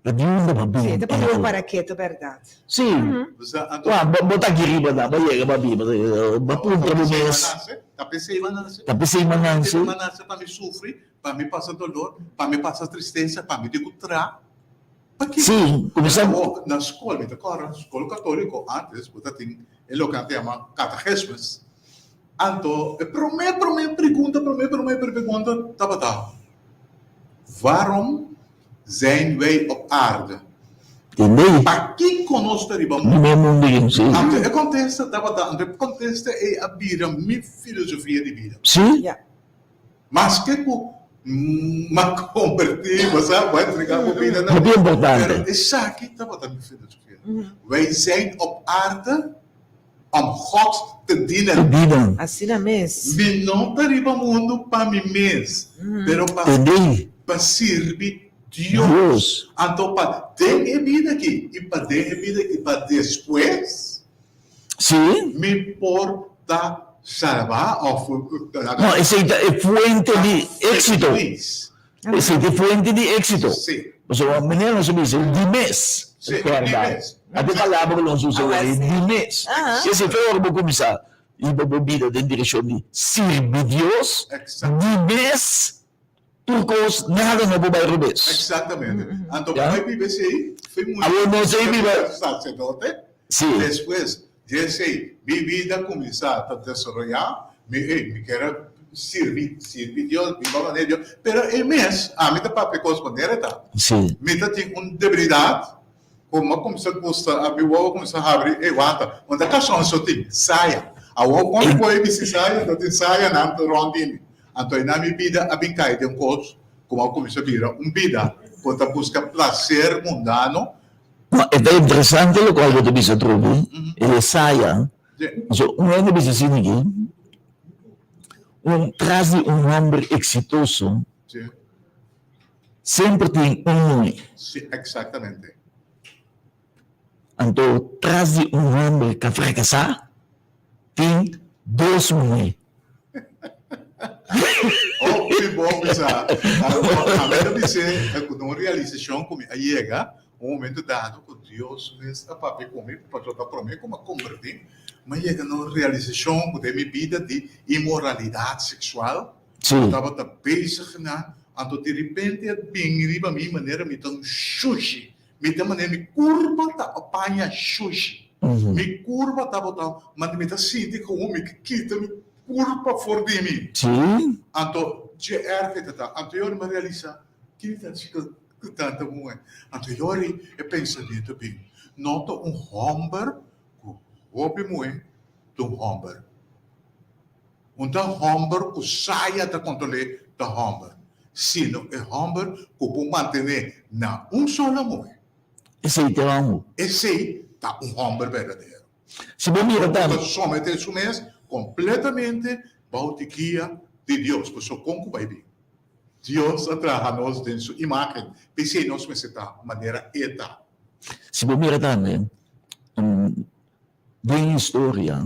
Ta di unda bo bin? Sí, ta pone bo para ketu, bèrdat? Sí. Wak, bo ta aki riba nan, bo yega bo biba, bo puntra bo mes. Ta p'esei bo a nase. Ta p'esei bo a nase. Ta p'esei bo a nase pa mi sufri, pa mi pasa dolor, pa mi pasa tristesa, pa mi tin ku tra. Pakiko? Sí, kuminsá. Na skol, mi ta kòrda, skol katóliko ántes bo ta tin e loke nan ta yama katagismus. Anto e promé, promé pregunta, promé, promé pregunta tabata. Waarom zijn wij op aarde? Tende? Pakiko nos ta riba mundu? Riba e mundu ei, sí. Anto e kontesta tabata, anto e kontesta ei a bira mi filosofia di bida. Sí. Ja. Maske ku m'a kombertí, bo sa, bo a entregá bo bida na Hopi Dios, importante. pero esaki tabata mi filosofia. Wij zijn op aarde om God te dienen. Te dienen. Asina mes. Mi no ta riba mundu pa mi mes, pero pa Tende? pa sirbi Dios. Dios. Anto pa den e bida aki i pa den e bida aki pa despues Sí. mi por ta salba of No, esei ta e fuente di éxito. feliz. Esei ta e fuente di éxito. Sí. Pasobra manera nos a bisa, di mes. Sí, di Bèrdat. mes. Ata e palabra ku nos usa Awa ei, sí. di mes. Aha. I esei ta ora bo kuminsá hiba bo bida den direkshon di sirbi Dios, Exacto. di mes Tur kos nada no por bai robes. Exactamente. Anto Ya. bai biba esei, fui mucha. Awor nos ei biba. Sacerdote. Sí. Despues di esei, mi bida cuminsa ta desaroya. Mi, ey, mi kier a sirbi, sirbi Dios, biba manera Dios. Pero e mes, ami ta papia cos manera e ta. Sí. Mi ta tin un debilidad Ku mi a kuminsá gusta, mi wowo a kuminsá habri, ey wanta, unda kashon so tin? Saya. Awor kon mi por e bisti saya? No tin sayanan rònt di mi. Anto einan mi bida a bin kai den kos ku mi a kuminsá bira un bida ku ta buska plaser mundano. No, e ta interesante lokual bo ta bisa Trudy, e saya. So, un hende bisa asina aki, un tras di un hòmber eksitoso, Semper tin un muhé. Sí, exactamente. Anto tras di un homber ka frakasá tin dos muhé. Hopi bon bisa. Ami ta bis'é ku ta un realisashon ku mi a yega un momento dado ku Dios mes a papia ku mi pasobra ta promé ku mi a kombertí, mi a yega na un realisashon ku den mi bida di inmoralidat seksual Sí. Tabata bezig na, anto di repente a bin riba mi manera mi ta un shushi. Mi ta manera mi kurpa ta a paña shushi. Mi kurpa tabata, mane mi ta sinti komo mi ke kita mi kurpa for di mi. Sí. Anto dje erg e ta ta. Anto yori mi a realisa, kini ta haci ku tanta muhe? Anto yori e pensamiento a bin, no ta un homber ku hopi muhe ta un homber. Un ta hòmber ku saya ta kontrol'é ta hòmber, sino e hòmber ku por mantené na un solo muhé. Esei ta e hòmber. Esei ta un hòmber berdadero. Si bo mira tambe. Ku ta someté su mes kompletamente bou di guia di Dios, pasobra kon ku bai bin? Dios a traha nos den su imágen, p'esei nos mester ta manera E ta. Si bo mira tambe, Den historia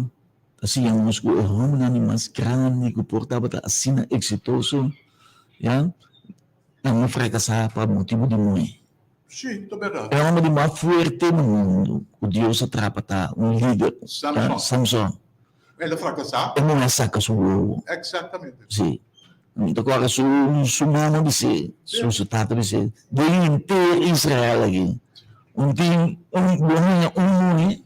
ta siña nos ku e hòmbernan di mas grandi ku por tabata asina eksitoso, ya, nan a frakasá pa motibu di muhé. Sí, ta bèrdat. E hòmber di mas fuerte na mundu ku Dios a trapa ta un lider, ya, Samson. Samson. El a frakasá. E muhé a saka su wowo. Eksaktamente. Sí. Mi ta kòrda su su mama bis'é, su su tata bis'é, den henter Israel aki, un tin un bo haña un muhé,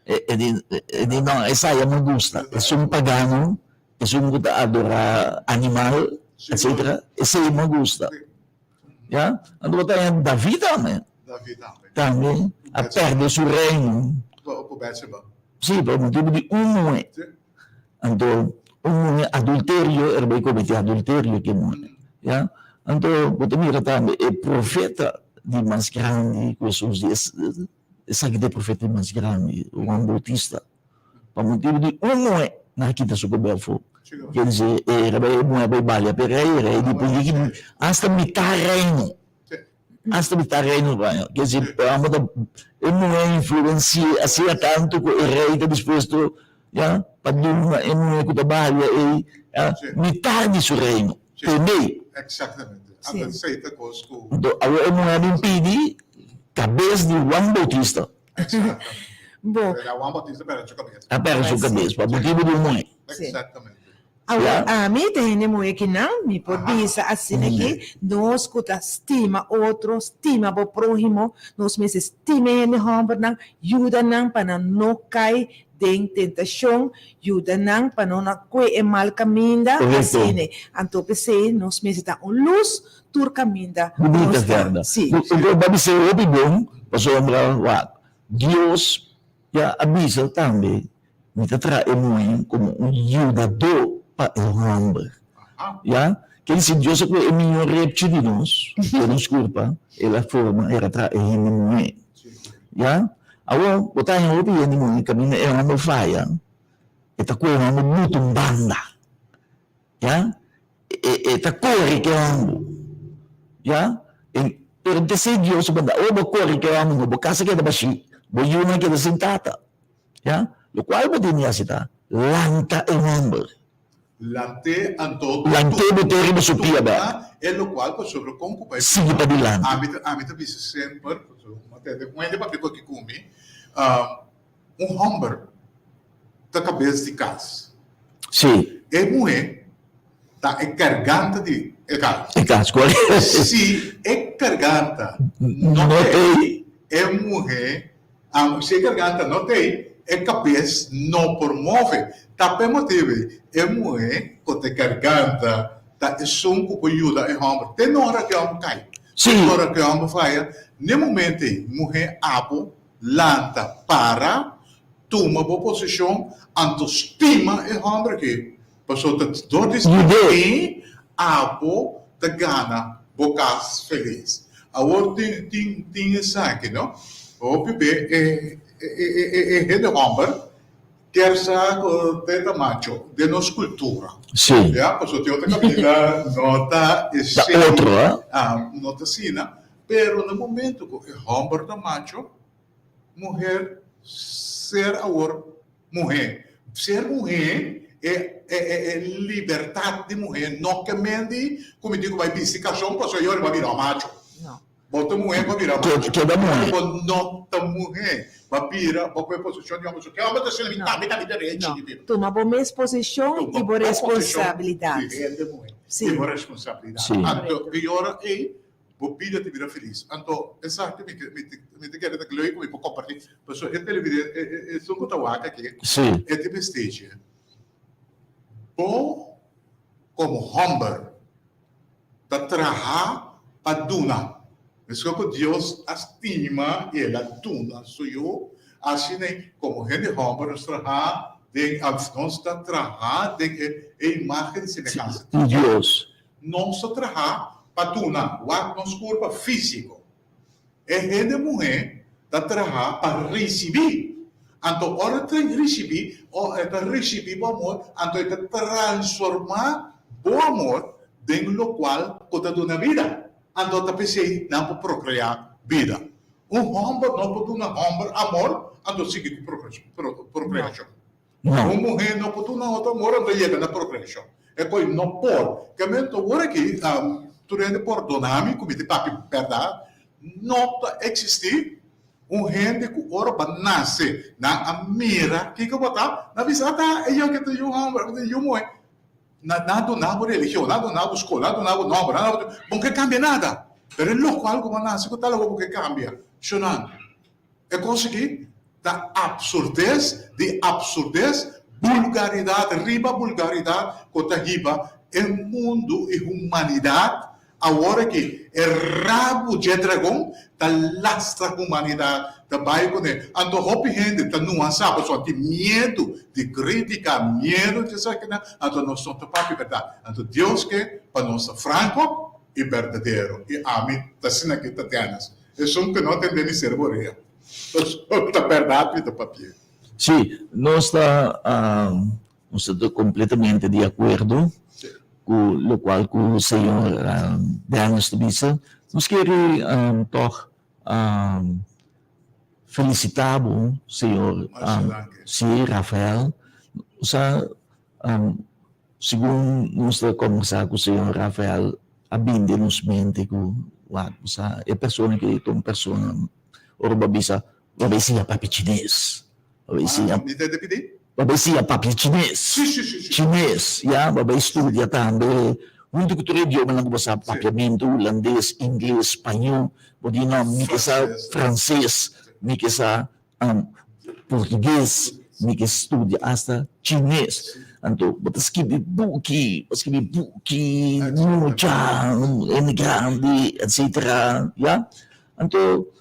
e di e di no, esaya no gusta, esun pagano, esun ku ta adorá animal, etsetera, esei no gusta. Ya, anto bo ta haña David tambe, tambe a pèrdè su reino. Sí, pa motibu di un muhé. Anto un muhé adulterio e bai comete adulterio ku e muhé, ya. Anto bo ta mira tambe e profeta di mas grandi ku Hesus di esaki ta e profeta di mas grandi, Juan Bautista, pa motibu di un muhé nan a kita su kabel afó. Ke dise e bai e muhé bai balia pa e rei, e rei di pudi ki asta mitá reino. Hasta mi ta reino baño. Ke si amo ta e muhé influensi'é asina tantu ku e rei ta dispuesto ya pa duna e muhé ku ta balia ei ya mitar di su reino. Tendé? Exactamente. Anto esei ta kos ku. Anto awor e muhé a bin pidi kabes di Juan Bautista. Exactamente. Bo. Juan Bautista pèrdè su kabes. A pèrdè su kabes pa motibu di un muhé. Exactamente. Awor ami ta hende muhé kinan, mi por bisa asina ki nos ku ta stima otro, stima bo próhimo, nos mester stima e hende hòmbernan, yuda nan pa nan no kai den tentashon, yuda nan pa no na kue e mal kaminda, asina. Anto p'esei nos mester ta un lus tur kaminda ku nos ta. Si. Bo a bisa hopi bon, pasobra wak, Dios ya a bisa tambe Mi ta traha e muhé komo un yudadó pa e hòmber. Ya? Ke di si Dios a kohe e mihó repchi di nos, di nos kurpa, el a forma, el a traha e hende muhé. Ya? Awor, bo ta haña hopi hende muhé kaminda e hòmber faya, e ta kohe e hòmber buta un banda. Ya? E ta kore ku e hòmber. Ya? Pero p'esei Dios a manda, ora bo kore ku e hòmber, no bo kasa keda bashí, bo yunan keda sin tata. Ya, lokual bo tin di hasi ta lanta e hòmber. Lant'é anto Lant'é bo te riba su pia bèk. E lokual pasobra kon ku bai Sigui pa dilanti. Ami ta ami ta bisa semper, pasobra un tende un hende papia ku aki ku mi, un hòmber ta kabes di kas. Sí. E muhé ta e karganta di e kas. E kas, korekto. Si e karganta no t'ei, e muhé Aunke si e garganta no t'ei, e kabes no por move. Ta p'e motibu ei, e muhé ku ta e garganta ta esun ku por yuda e hòmber te na ora ku e hòmber kai, te na ora ku e hòmber faya. N'e momento ei, muhé abo lanta para, tuma bo posishon, anto stima e hòmber aki, pasobra ta dor di stim'é abo ta gana bo kas felis. Awor tin tin tin esaki no, hopi be e e hende homber kier sa ku te ta macho den nos kultura. Sí. Ya, pasobra tin otro kaminda no ta esei. Ta otro, eh? Ah, no ta asina. Pero na momento ku e homber ta macho, muher ser awor Muhé. Ser muhé e e libertat di muhé no ke men di ku mi tin ku bai bisti kashon pasobra yo riba bira macho. Bo ta muhé bo bira macho. Keda muhé. Bo no ta muhé. Bo bira bo kohe posishon di hòmber. So ke hòmber ta sina mi tambe ta mi derechi di bira. Tuma bo mes posishon i bo responsabilidat. Di hende muhé. I bo responsabilidat. Anto e ora ei Bo bida ta bira felis. Anto esaki mi ke mi ta kere ta leuk ku mi por kompartí. Pasobra e televidente, e e esun ku ta wak aki, e ta bestechi. Bo komo hòmber ta traha pa duna. Meskos ku Dios a stima i el a duna su yu, asina komo hende hòmber nos traha den, nos ta traha den e imágen i semehansa di Dios. Nos ta traha pa duna wak nos kurpa físiko. E hende muhé ta traha pa risibí. Anto ora e ta risibí, o e ta risibí bo amor, anto e ta transformá bo amor den lokual ku ta duna bida. Anto ta p'esei nan por prokreá bida. Un hòmber no por duna hòmber amor, anto sigui ku prokreashon. No. Un muhé no por duna otro amor anto yega na prokreashon. E koi no por. Kemento awor aki, tur hende pordona mi ku mi ta papia bèrdat, no ta eksistí un hende ku ora bo a nase nan a mira kiko bo ta, nan a bisa, ata e yu aki ta yu hòmber, ta yu muhé. Nan a duna bo religion, nan a duna bo skol, nan a duna bo nòmber, nan a duna bo, bo no ke kambia nada. Pero e lokual ku bo a nase ku tal awor bo ke kambia. Shonando. E kos aki ta absurdes di absurdes, bulgaridat riba bulgaridat ku ta hiba e mundu i humanidat awor aki. E rabu dje dragon ta lastra humanidat, ta bai kuné. Anto hopi hende ta nuansá pasobra tin miedu di krítika, miedu di esakinan, anto nos no ta papia bèrdat. Anto Dios ke pa nos ta franko i berdadero, i ami ta asina aki ta Dennis. Esun ku no tende mi ser borea. Pasobra ta bèrdat mi ta papia. Sí, nos ta nos ta kompletamente di akuerdo ku lokual ku señor Dennis ta bisa. Nos kere tòg felisitá bo, señor Sí, Rafael. Sa Segun nos ta kombersá ku señor Rafael a bin den nos mente ku wak bo sa e persona ki ta un persona ora bo a bisa bo a bai siña papia chines, bo a bai siña Mi ta pidi? Bo a bai siña papia chines. Sí, sí, sí, sí. Chines, ya, bo a bai studia tambe huntu ku tur e idiomanan ku bo sa, papiamentu, hulandes, ingles, spañó, bo di no, mi ke sa franses, mi ke sa portugues, mi ke studia asta chines. Anto bo ta skibi buki, bo skibi buki mucha, hende grandi, etcetera, ya. Anto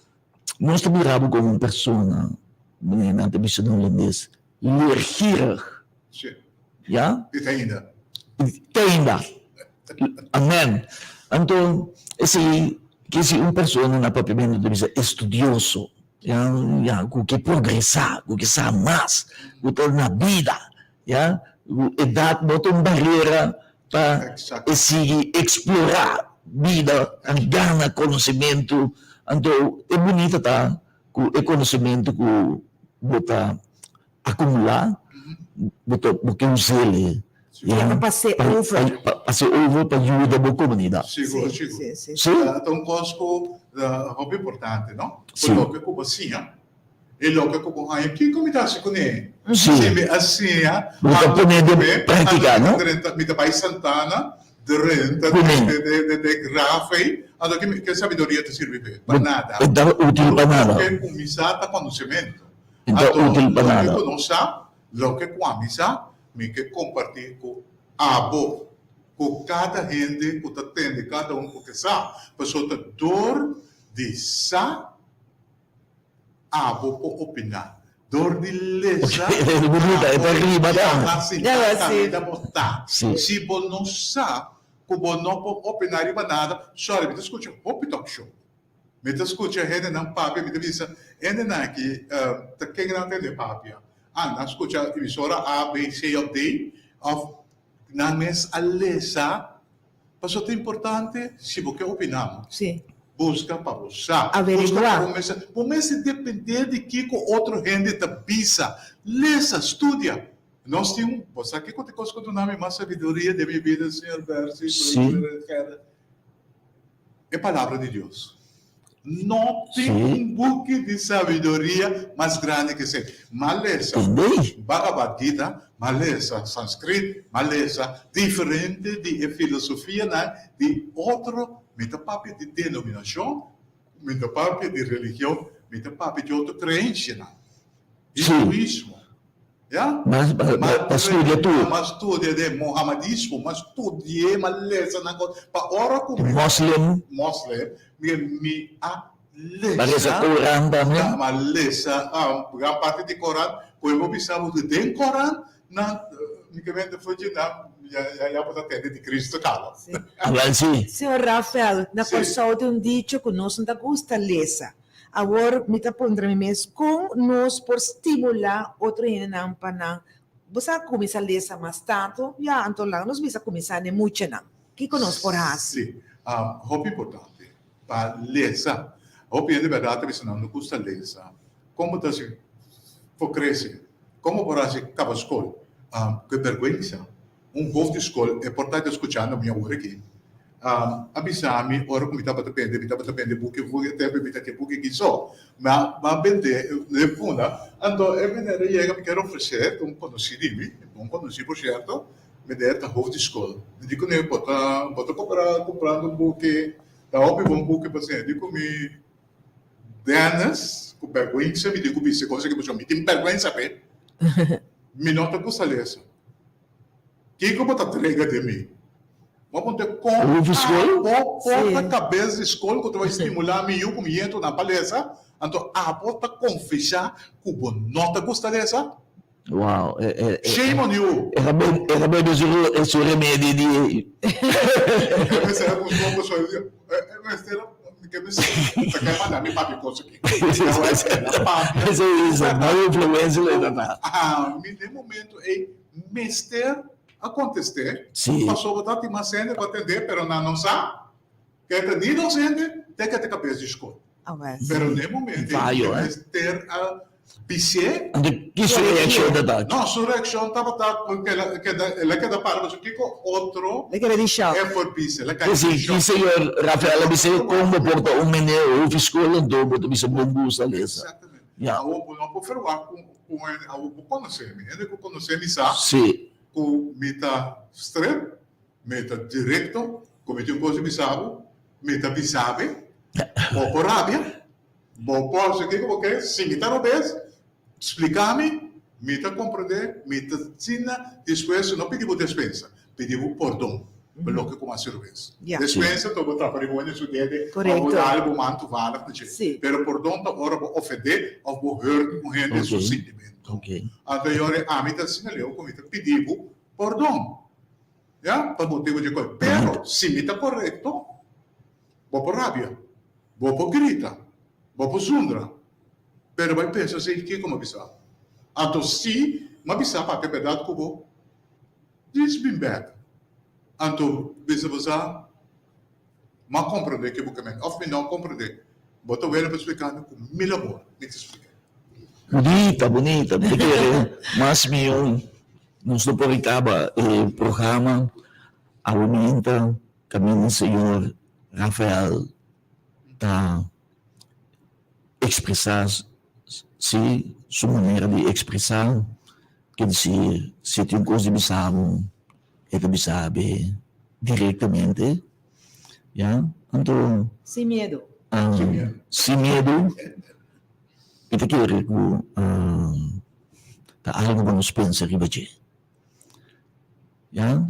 nos ta mira bo komo un persona, manera nan ta bisa na hulandes, leergierig. Sí. Ya? I te ainda. Te ainda. Amen. Anto, esei ke si un persona na papiamentu ta bisa estudioso, ya, ya, ku ke progresá, ku ke sa mas, ku ta na bida, ya, ku edat no ta un barera pa e sigui eksplorá bida, gana konosementu. Anto, e bunita ta ku e konosementu ku bo ta akumulá, bo ta bo ke us'el e Ya, pa pas'é over. Pa pas'é over pa yuda bo komunidat. Sigur, sigur. Sí, sí. Sí. Ta un kos ku ta hopi importante, no? Sí. Ku loke ku bo siña i loke ku bo haña, kiko mi ta hasi kuné? Sí. Si mi a siña, Bo ta pone den práktika, no? Mi ta bai Santana, drenta Kuné. den graf ei, anto ke sabiduria ta sirbi p'e? Pa nada. E ta útil pa nada. Loke kuminsá ta konosementu. E ta útil pa nada. Anto loke ku nos sa, Loke ku ami sa, mi ke kompartí ku abo, ku kada hende ku ta tende, kada un ku ke sa. Pasobra ta dor di sa abo por opiná. Dor di lesa abo por biaha sinta kaminda bo ta. Si bo no sa ku bo no por opiná riba nada, sorry, mi ta skucha hopi talk show. Mi ta skucha hendenan papia, mi ta bisa, hendenan aki ta ken nan tende papia? Ah, nan skucha emisora A, B, C òf D, òf nan mes a lesa. Pasobra ta importante si bo ke opiná, buska pa bo sa. Buska pa bo mes sa. Bo mester dependé di kiko otro hende ta bisa. Lesa, studia. Nos tin un, bo sa kiko ta e kos ku duna mi mas sabiduria den mi bida, señor Bercy, Gerda? E Palabra di Dios. No tin un buki di sabiduria mas grandi ke esei. M'a lesa Bhagavad Gita, m'a lesa Sanskrit, m'a lesa diferente di e filosofianan di otro, mi ta papia di denominashon, mi ta papia di religion, mi ta papia di otro kreensianan. Hinduismo. Ya? Mas pa studia tur. M'a studia den mohamadismo, m'a studi'é, m'a lesa nan kos. Pa ora ku mi. Moslim. Moslim, mi mi a lesa. M'a lesa Koran tambe. M'a lesa gran parti di Koran. Ku e bo bisa bo ku den Koran nan mi ke mende for dje nan ya ya bo ta tende di Cristo kaba. Awel si. Señor Rafael, na Kòrsou tin un dicho ku nos no ta gusta lesa. Awor mi ta puntra mi mes, kon nos por stimulá otro hendenan pa nan bo sa kuminsá lesa mas tantu? Ya, anto laga nos bisa kuminsá n'e muchanan. Kiko nos por hasi? Sí, hopi importante pa lesa. Hopi hende bèrdat ta bisa nan no gusta lesa. Kon bo ta hasi por krese? Kon bo por hasi kaba skol? Ke bèrgwensa! Un hof di skol, e por ta ta skuchando mi awor aki, a bisa mi ora ku mi tabata bende, mi tabata bende buki, e tempu mi ta ke buki aki so, mi a bende den funda, anto e meneer a yega, mi kier ofresé un konosí di mi, bon konosí por sierto, meneer ta hof di skol, mi di kuné bo ta bo ta kumpra kumprando un buki, ta hopi bon buki pa siña, di ku mi Dennis, ku bèrgwensa mi tin ku bisa e kos aki pasobra mi tin bèrgwensa p'e, mi no ta gusta lesa. Kiko bo ta trega den mi? Bo a puntra kon abo por ta kabes di skol ku ta bai stimulá mi yu ku mi yentu nan pa lesa, anto abo ta konfesá ku bo no ta gusta lesa? Wow. Shame on you! E ta bebe su remedi di. E mester a gusta un persona e mester a ke mester ta ke manda mi papia kos aki. Esei ta mal influensia lo e ta ta. Ami den momento ei mester a contesté. Sí. Pasobra ta tin mas hende pa atendé, pero nan no sa ke ta ni docente te ke ta cabes di scol. Awel. Pero n'e momento ei Fallo, e eh. mester a bis'é. Anto ki su reaccion ta ta? No, su reaccion tabata cu el a keda, el a keda para pasobra kico otro El a keda di shock. e por bisa, el a cay Ki di shock. ki señor Rafael a bis'é, con bo por ta un meneer hof di scol anto bo ta bisa bon gusta lesa. Exactamente. Ya. Awor bo no por verwagt cu. ku hende abo bo konosé mi. Hende ku konosé mi sa Sí. ku mi ta strep, mi ta direkto, ku mi tin un kos di bisa bo, mi ta bisa be. Bo por rabia, bo por hasi kiko bo ke, si mi ta robes, splika mi, mi ta komprendé, mi ta asina dispuesto no pidi bo despensa, pidi bo pordon pa loke ku mi a hasi robes. Ya. Despensa ta bo trapa riba wende su dede òf bo Korekto. dal bo man toevallig na dje. Sí. Pero pordon ta ora bo ofendé òf bo hurt un hende su Ok. sintimentu. Ok. Anto yori ami ta asina leu ku mi ta pidi bo pordon. Ya, pa motibu dje kos. Pero si mi ta korekto, bo por rabia, bo por grita, bo por zundra, pero bai pensa si kiko mi a bisa. Anto si mi a bisa papia bèrdat ku bo, djis bin bèk. Anto bisa bo sa, mi a komprendé ke bo ke mende òf mi no a komprendé. Bo ta wele pa splika mi ku mil amor mi ta splika. Bunita, bunita. Mi ta kere mas mihó nos no por kaba e programa awe mienta kaminda señor Rafael ta ekspresá si su manera di ekspresá, ke desir si e tin un kos di bisa bo e ta bisa be direktamente ya anto Sin miedu. Sin miedu mi ta kere ku ta algu ku nos pensa riba dje ya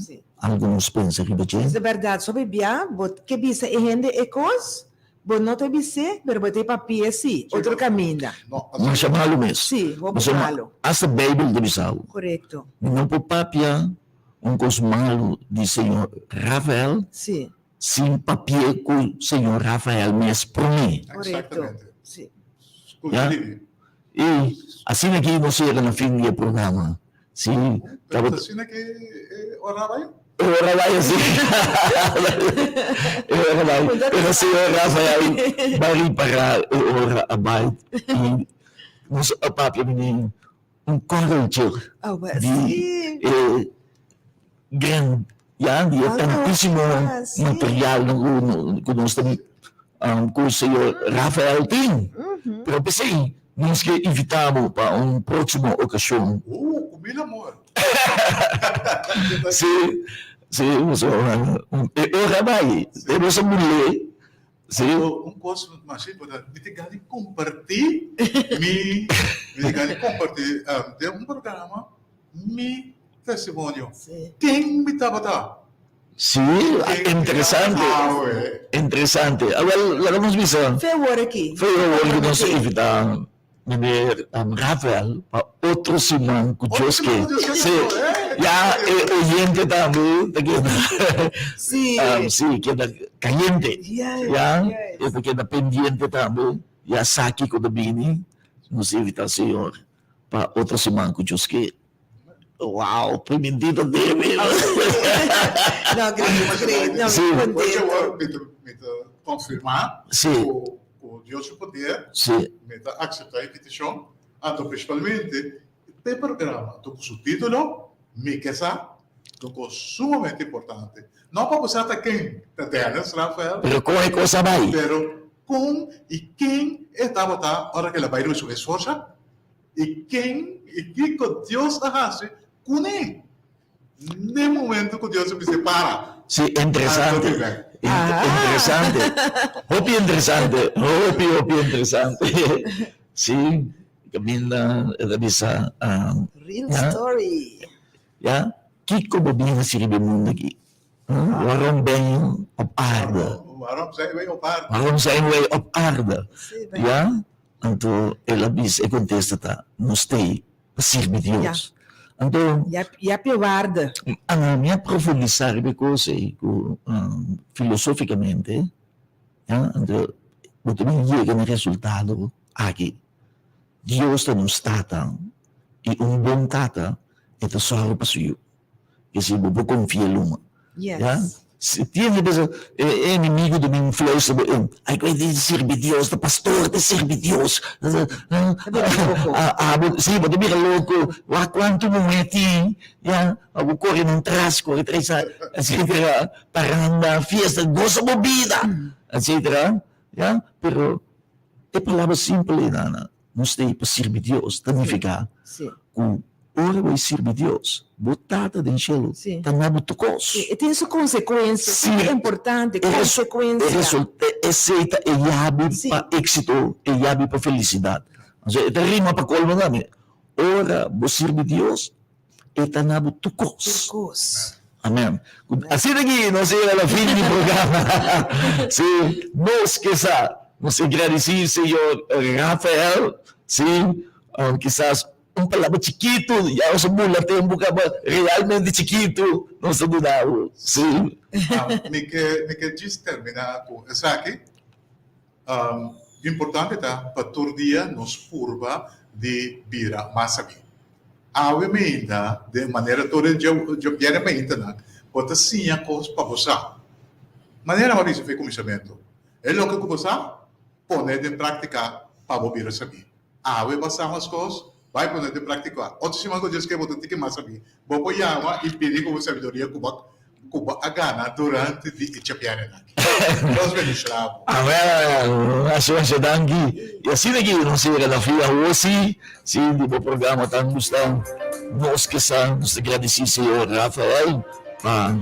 algu nos pensa riba dje. Es bèrdat so bibia bo ke bisa e hende e kos bo no ta bis'é pero bo ta e papia si otro kaminda. Masha malu mes. Si, hopi malu. Asta Beibel ta bisa bo. Korekto. Mi no por papia un kos malu di señor Rafael Si. sin papi'é ku señor Rafael mes promé. Korekto. Si. Ya? I asina aki nos yega na fin di e programa. Si, Pero ta asina ke e ora bai? E ora bai así. E ora bai. Pero señor Rafael bai ripará e ora a bai. I nos a papia mene un korreltje di e gran, ya, di e tantísimo materialnan ku nos ta ku señor Rafael tin. Pero p'esei nos ke invitá bo pa un próksimo okashon. Ku mil amor. Sí, sí, e ora bai, e nos a mul'é. Sí. Un kos masha importante, mi tin gana di kompartí mi, mi tin gana di kompartí den un programa mi testimonio. Ken mi tabata? Sí, interesante, interesante. Awel, laga nos bisa. Fe awor aki. Fe awor ki nos a invitá Meneer Rafael pa otro siman ku Dios ke. Sí, ya e oyente tambe ta keda. Sí. Sí, keda kayente. Ya, e ta keda pendiente tambe. Ya sa kiko ta bini. Nos invitá señor pa otro siman ku Dios ke. Wow, primintito debe. No, great, great. No, Sí. contento. Mi ta konfirmá Sí. ku Dios su poder. Sí. Mi ta akseptá e invitashon. Anto prinsipalmente e programa anto ku su título Mi ke sa ta un kos sumamente importante. No pa bo sa ta ken ta Dennis Rafael. Pero kon e kos a bai? Pero kon i ken e tabata ora ku el a bai riba su mes forsa? I ken i kiko Dios a hasi kuné? N'e momento ku Dios a bis'é para. Sí, interesante. Interesante. Hopi interesante. Hopi, hopi interesante. Sí, kaminda e ta bisa. Real story. Ya, kiko bo bin hasi riba e mundu aki? Waarom ben je op aarde? Waarom zijn wij op aarde? Waarom zijn wij op aarde? Ya, anto el a bisa, e kontesta ta, nos t'ei pa sirbi Dios. Anto, Ya p'e waarde. Mi a profundisá riba e kos ei ku filosofikamente, ya, anto bo ta bin yega na e resultado aki, Dios ta nos Tata, i un bon tata e ta sòru pa su yu. P'esei bo por konfia luma. Yes. Ya? Si tiene bisa e enemigo ta bin fluister bo in, ai ku e di sirbi Dios, ta pastor ta sirbi Dios. Ta bira loko. Abo, si, bo ta bira loko. Wak kuantu muhé tin, ya, abo kore nan tras, kore tras, etcetera, paranda, fiesta, gosa bo bida, etcetera, ya. Pero e palabra simpel ei, nana. Nos ta ei pa sirbi Dios, ta nifiká ku ora bo a sirbi Dios, bo Tata den shelu ta na bo tur kos. E tin su konsekuensia, esei ta importante, konsekuensia. Esei ta e yabi pa éksito, e yabi pa felisidat. Anto e ta rima pa kolmo tambe, ora bo sirbi Dios, E ta na bo tur kos. Tur kos. Amen. Asina ki nos a yega na fin di programa. Si, nos ke sa, nos a gradisí señor Rafael, si, kisas un palabra chikitu, ya nos a bula tempu kaba, realmente chikitu nos ta duna bo, si. Mi ke, mi ke djis terminá ku esaki. Importante ta pa tur dia nos purba di bira mas sabí. Awe mainta, den manera tur e djobièrnè maintanan, bo ta siña kos pa bo sa. Manera bo a bisa for e kuminsamentu, e loke ku bo sa, pone den práktika pa bo bira sabí. Awe bo a sa mas kos, bai pone den práktika. Otro siman ku Dios ke bo ta tiki mas sabí, bo por yama i pidi ku bo sabiduria ku bo ku bo a gana durante di e djabièrnè aki. Dios bendishoná bo. Amèn! Masha masha danki. I asina ki nos yega na fin awor si, si di bo programa tan gusta nos ke sa, nos ta gradisí señor Rafael pa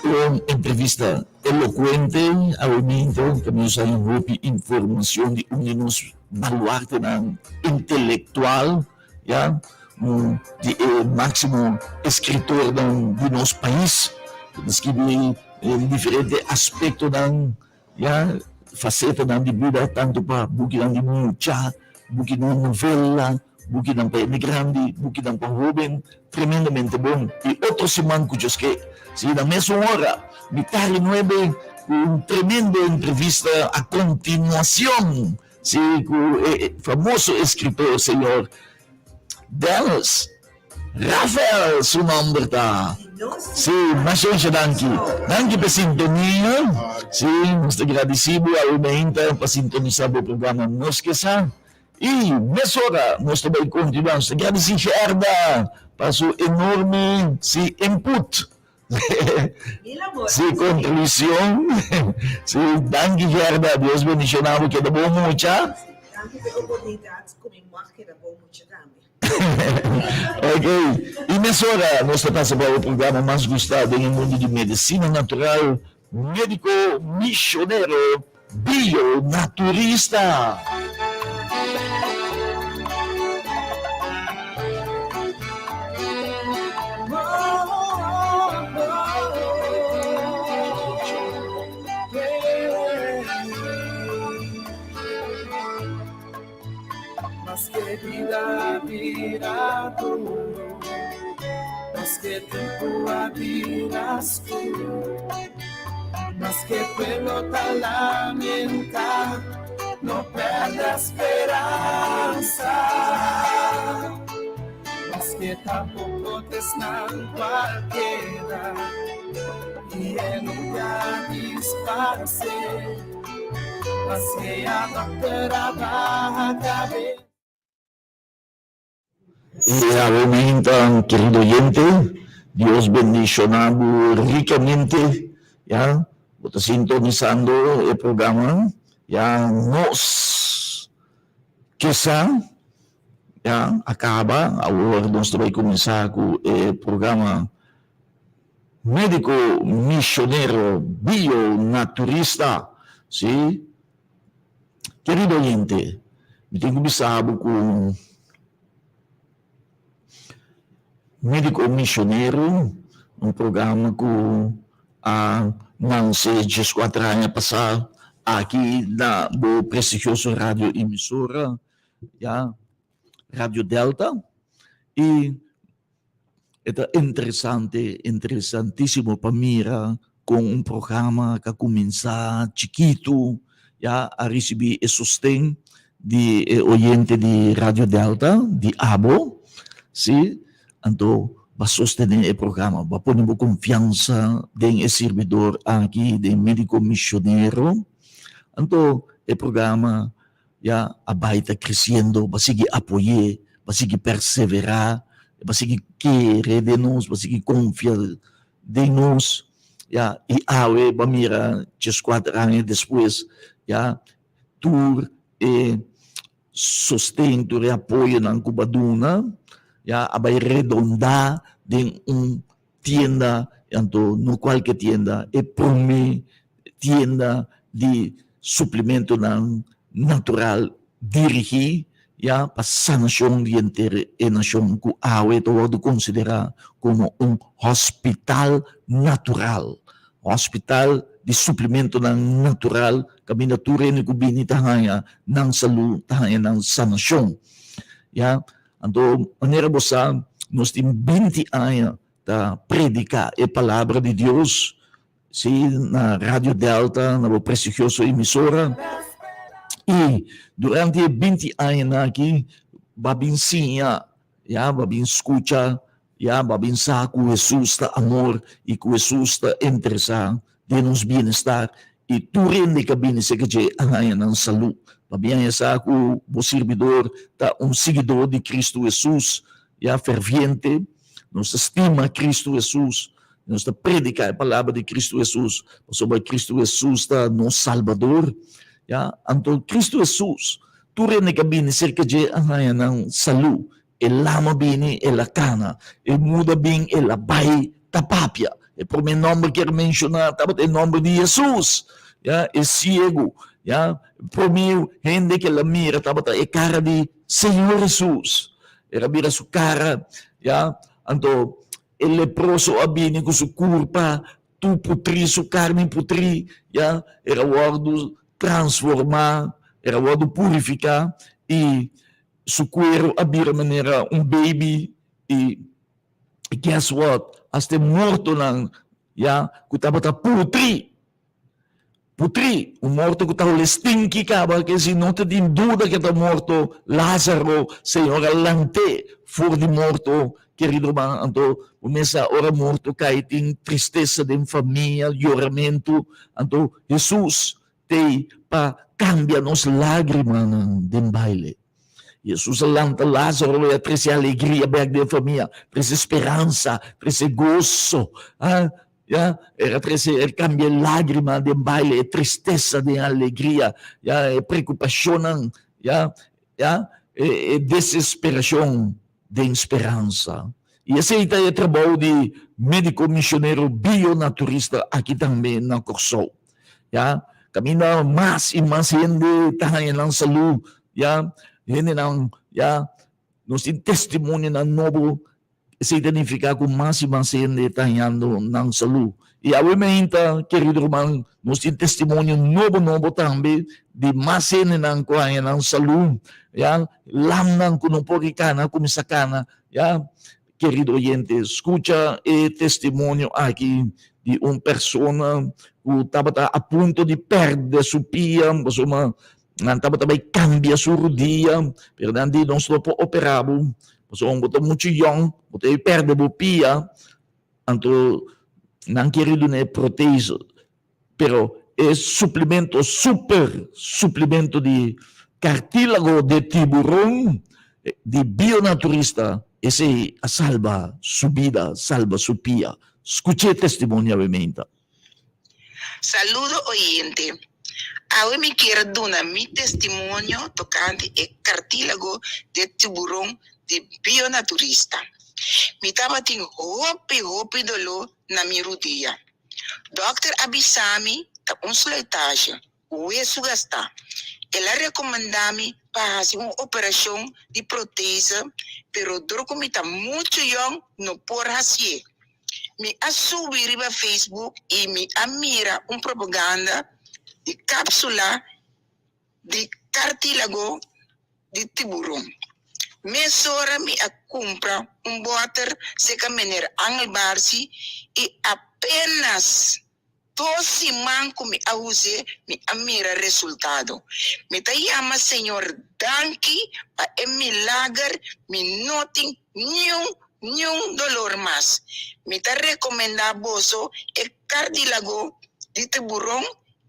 un entrevista elocuente awe minto ta nos haña hopi informacion di un di nos baluartenan intelectual. Ya, un di e máksimo eskritornan di nos pais, ku ta skibi den diferente aspektonan, ya, fasetanan di bida, tantu pa bukinan di mucha, bukinan novela, bukinan pa hende grandi, bukinan pa hóben, tremendamente bon. I otro siman ku Dios ke, si na mesun ora, mitar di nuebe, ku un tremendo entrevista a kontinuashon. Sí, ku e famoso eskritor señor Dennis Rafael su nòmber ta. Sí, masha masha danki. Danki pa e sintonia. Sí, nos ta gradisí bo awe meinta pa sintonisá bo programa Nos Ke Sa. I mesora nos ta bai kontinuá. Nos ta gradisí Gerda pa su enorme, sí, input. Sí, conclusión. Sí, danki Gerda, Dios bendiciona bo, keda bon mucha. Danki pa e oportunidad cu mi mag keda bon mucha tambe. Ok, y mesora nos ta pasa pa e programa mas gusta den e mundo di medicina natural, Medico Misionero Bionaturista. Maske bida bira duro, maske tempu a bira skur, maske pueblo ta lamentá, no pèrdè speransa. Maske tampoko t'esnan kual keda, i e nunka disparsé. Y awe mainta, querido oyente, Dios bendiciona bo ricamente, ya, bo ta sintonisando e programa, ya, Nos Ke Sa, ya, a caba, awor nos ta bay cuminsa cu e programa Médico misionero bionaturista, sí. Kerido oyente, mi tin ku bisa bo ku Médico Misionero, un programa ku a nanse dieskuater aña pasá aki na bo prestigioso radio emisora, ya, Radio Delta, i E ta interesante, interesantisimo pa mira kon un programa ka kuminsá chikitu ya a risibí e sosten di e oyente di Radio Delta, di abo, sí, anto bo a sostené e programa, bo a pone bo konfiansa den e sirbidor aki, den Médiko Misionero, anto e programa Ya a bai ta creciendo, bo a sigui apoy'é, bo a sigui perseverá, bo a sigui kere den nos, bo a sigui confia den nos, ya, i awe bo a mira djeskuater aña despues, ya, tur e. sosten, tur e apoyonan ku bo a duna, ya, a bai redondá den un tienda, anto no kualke tienda, e promé tienda di suplimentonan natural dirigí ya pa sanashon di henter e nashon ku awe ta wòrdu konsiderá komo un hospital natural, hospital di suplimentonan natural kaminda tur hende ku bini ta haña nan salú, ta haña nan sanashon. Ya, anto manera bo sa nos tin binti aña ta prediká e palabra di Dios. Sí, na Radio Delta, na bo prestigioso emisora. I durante e binti añanan aki, bo a bin siña, ya, bo a bin skucha, ya, bo a bin sa ku Hesus ta amor i ku Hesus ta interesá den nos bienestar. I tur hende ku a bini serka dje a haña nan salú. Pabia haña sa ku bo sirbidor ta un siguidó di Kristu Hesus, ya, ferviente. Nos ta stima Kristu Hesus. Nos ta prediká e palabra di Kristu Hesus, pasobra Kristu Hesus ta nos Salbador. Ya, anto Kristu Hesus, tur hende ku a bini serka dje a haña nan salú. E lama bini, el a kana. E muda bin, el a bai ta papia. E promé nòmber ku el a menshoná tabata e nòmber di Hesus. Ya, e siegu. Ya, e promé hende ku el a mira tabata e kara di Señor Hesus. El a bira su kara, ya, anto E leproso a bini ku su kurpa tur putrí, su karni putrí, ya, el a wòrdu transformá, el a wòrdu purifiká, i su kueru a bira manera un baby, i guess what, asta e mortonan, ya, ku tabata putrí, Putrí, un morto ku ta hole stinki kaba, ke si no ta tin duda ke ta morto, Lázaro, Señor a lant'é for di morto. Kerido ruman, anto bo mes sa ora morto kai tin tristesa den famia, yoramentu, anto Hesus t'ei pa kambia nos lágrimanan den baile. Hesus a lanta Lázaro i a trese alegria bèk den famia, trese speransa, trese goso. Ya, el a trese, el cambia e lágrima den baile, e tristesa den alegria, ya, e preocupacionnan, ya, ya, e, e desesperacion den speransa. I esei ta e trabou di médico misionero bionaturista aki tambe na Kòrsou. Ya, kaminda mas i mas hende ta haña nan salú, ya, hendenan, ya, nos tin testimonionan nobo. Esei ta nifiká ku mas i mas hende ta hañando nan salú. I awe meinta, kerido ruman, nos tin testimonio nobo nobo tambe di mas hendenan ku a haña nan salú, ya, lamnan ku no por kana a kuminsá kana, ya. Kerido oyente, skucha e testimonio aki di un persona ku tabata a punto di pèrdè su pia, pasobra Nan tabata bai cambia su rudia, pero nan di nos no por opera bo, pasobra bo ta mucho yong, bo ta perde bo pia, anto nan kere duna e protese, pero e suplemento, super suplemento di cartilago de tiburon di bionaturista, esey a salba su bida, salba su pia. Scucha e testimonio awe meinta. Saludo oyente. Awe mi kier duna mi testimonio tocante e cartilago de tiburon di Bionaturista. Mi tabatin hopi hopi dolor na mi rudia. Dokter a bisa mi ta un sluitage, wesu gastá. El a recomenda mi pa haci un operacion di protese, pero dor cu mi ta mucho yong no por hacié. Mi a subi riba Facebook y mi a mira un propaganda di capsula di cartilago di tiburon. Mesora mi a cumpra un boter cerca meneer Angel Barsi y apenas Dos siman ku mi a us'é, mi a mira resultado. Mi ta yama Señor danki pa e milager, mi no tin niun niun dolor mas. Mi ta rekomendá boso e kardilago di tiburon,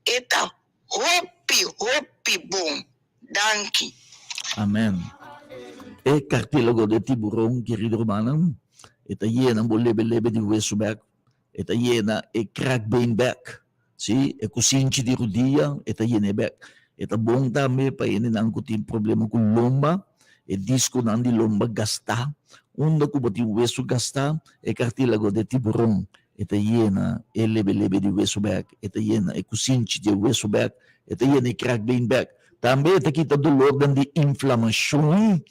e ta hopi hopi bon. Danki. Amen. E kartilago di tiburon, kerido rumannan, e ta yena bo lebe lebe di wesu bèk. E ta yena e kraakbeen bek. Sí, e kusinchi di rudia, e ta yen'é bek. E ta bon tambe pa hendenan ku tin problema ku lomba, e diskonan di lomba gastá. Unda ku bo tin wesu gastá, e kartílago di e tiburon e ta yena e lebe lebe di wesu bèk, e ta yena e kusinchi di e wesu bèk, e ta yena e kraakbeen bèk. Tambe e ta kita dolornan di inflamashon,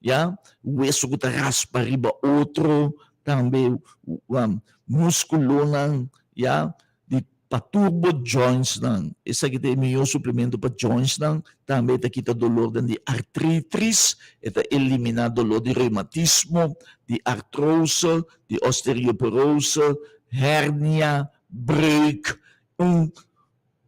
ya, wesu ku ta raspa riba otro, tambe muskulonan, ya, di pa tur bo jointsnan. Esaki ta e mihó suplemento pa jointsnan. Tambe e ta kita dolornan di artritis, e ta eliminá dolor di reumatismo, di artrose, di osteoporose, hernia, breuk. Un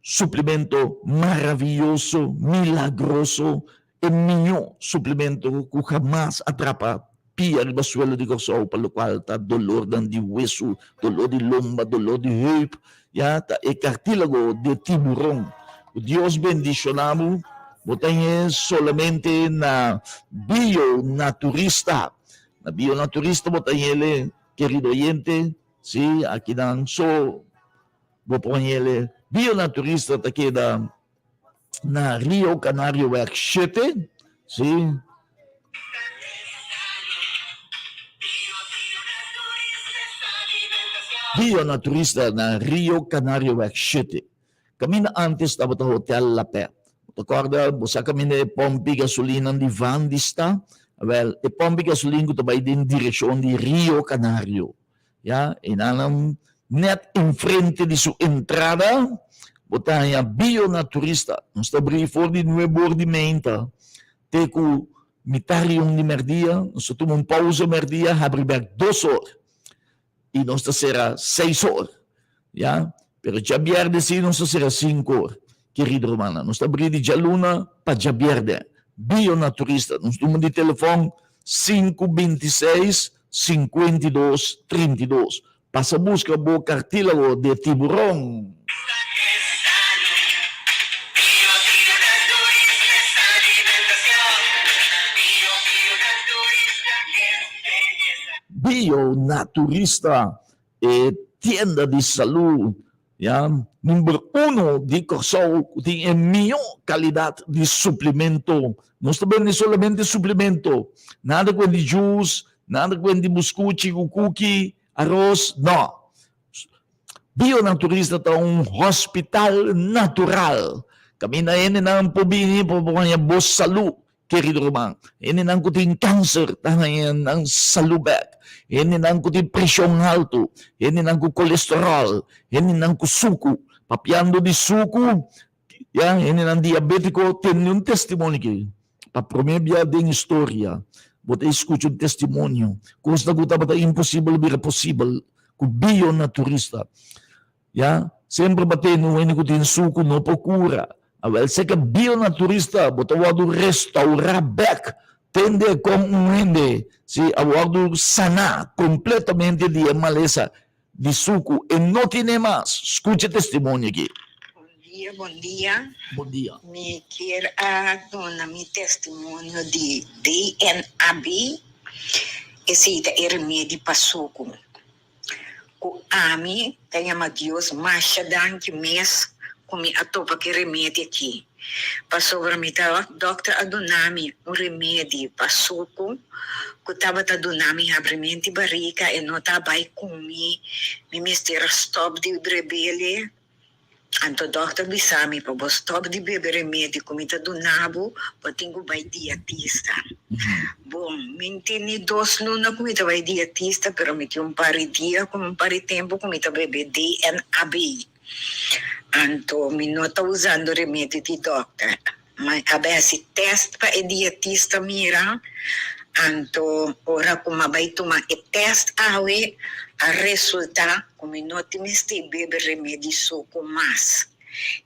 suplemento maraviyoso, milagroso, e mihó suplemento ku hamas a trapa pia riba suelo di Kòrsou pa lokual ta dolornan di wesu, dolor di lomba, dolor di heup, ya ta e kartílago di e tiburon. Ku Dios bendishoná bo, bo ta h'e solamente na Bionaturista. Na Bionaturista bo ta h'ele, kerido oyente, si, akinan so bo por h'ele. Bionaturista ta keda na Rio Canarioweg shete, si. Rio Naturista na Rio Canarioweg shete. Kaminda antes tabata Hotel La Paix. Bo ta kòrda, bo sa kaminda e pòmpi gasolinnan di Vandi sta? Awèl, e pòmpi gasolin ku ta bai den direkshon di Rio Canario. Ya, e nannan net enfrente di su entrada bo ta haña Bionaturista. Nos ta bri for di nuebe or di meinta te ku mitar i un di mèrdia. Nos ta tuma un pausa mèrdia, habri bèk dos or i nos ta sera seis or. Ya, pero djabièrnè si nos ta sera sinku or. Kerido rumannan, nos ta bri di djaluna pa djabièrnè. Bionaturista, nos numero di telefòn sinku 26 52 32. Pasa buska bo kartílago di e tiburon. Bionaturista, e tienda di salú ya number uno di Kòrsou ku tin e mihó kalidat di suplemento. Nos ta bende solamente suplemento, nada ku di juice, nada ku di buskuchi ku kuki, aros, no. Bionaturista ta un hospital natural kaminda hendenan por bini pa por haña bo salú. Kerido ruman, hendenan ku tin kanser ta haña nan salú bèk, hendenan ku tin preshon haltu, hendenan ku kolesteròl, hendenan ku suku. Papiando di suku, ya, hendenan diabétiko tende un testimonio aki. Pa promé bia den historia bo ta skucha un testimonio, kosnan ku tabata imposibel a bira posibel ku bionaturista. Ya, semper ba tene un hende ku tin suku no por kura. Awel, seka bionaturista bo ta wòrdu restaurá bèk. Tende kon un hende si a wòrdu saná kompletamente di e malesa di suku, e no tine mas. Skucha e testimonio aki. Bon dia, bon dia. Bon dia. Mi kier a duna mi testimonio di DNAB, esei ta e remedi pa suku. Ku ami ta yama Dios masha danki mes ku mi a topa ku e remedi aki, pasobra mi ta dòkter a duna mi un remedi pa suku ku tabata duna mi habrimenti barika e no ta bai ku mi, mi mester a stòp di brebele. Anto dòkter bisa mi pa bo stòp di bebe remedi ku mi ta duna bo, bo tin ku bai dietista. Bon, mi n tene dos luna ku mi ta bai dietista, pero mi tin un par di dia ku un par di tempu ku mi ta bebe DNAB. Anto mi no ta usando remedi di dòkter. Mi a bai hasi tèst pa e dietista mira, anto ora ku mi a bai tuma e tèst awe a resultá ku mi no tin mester bebe remedi suku mas.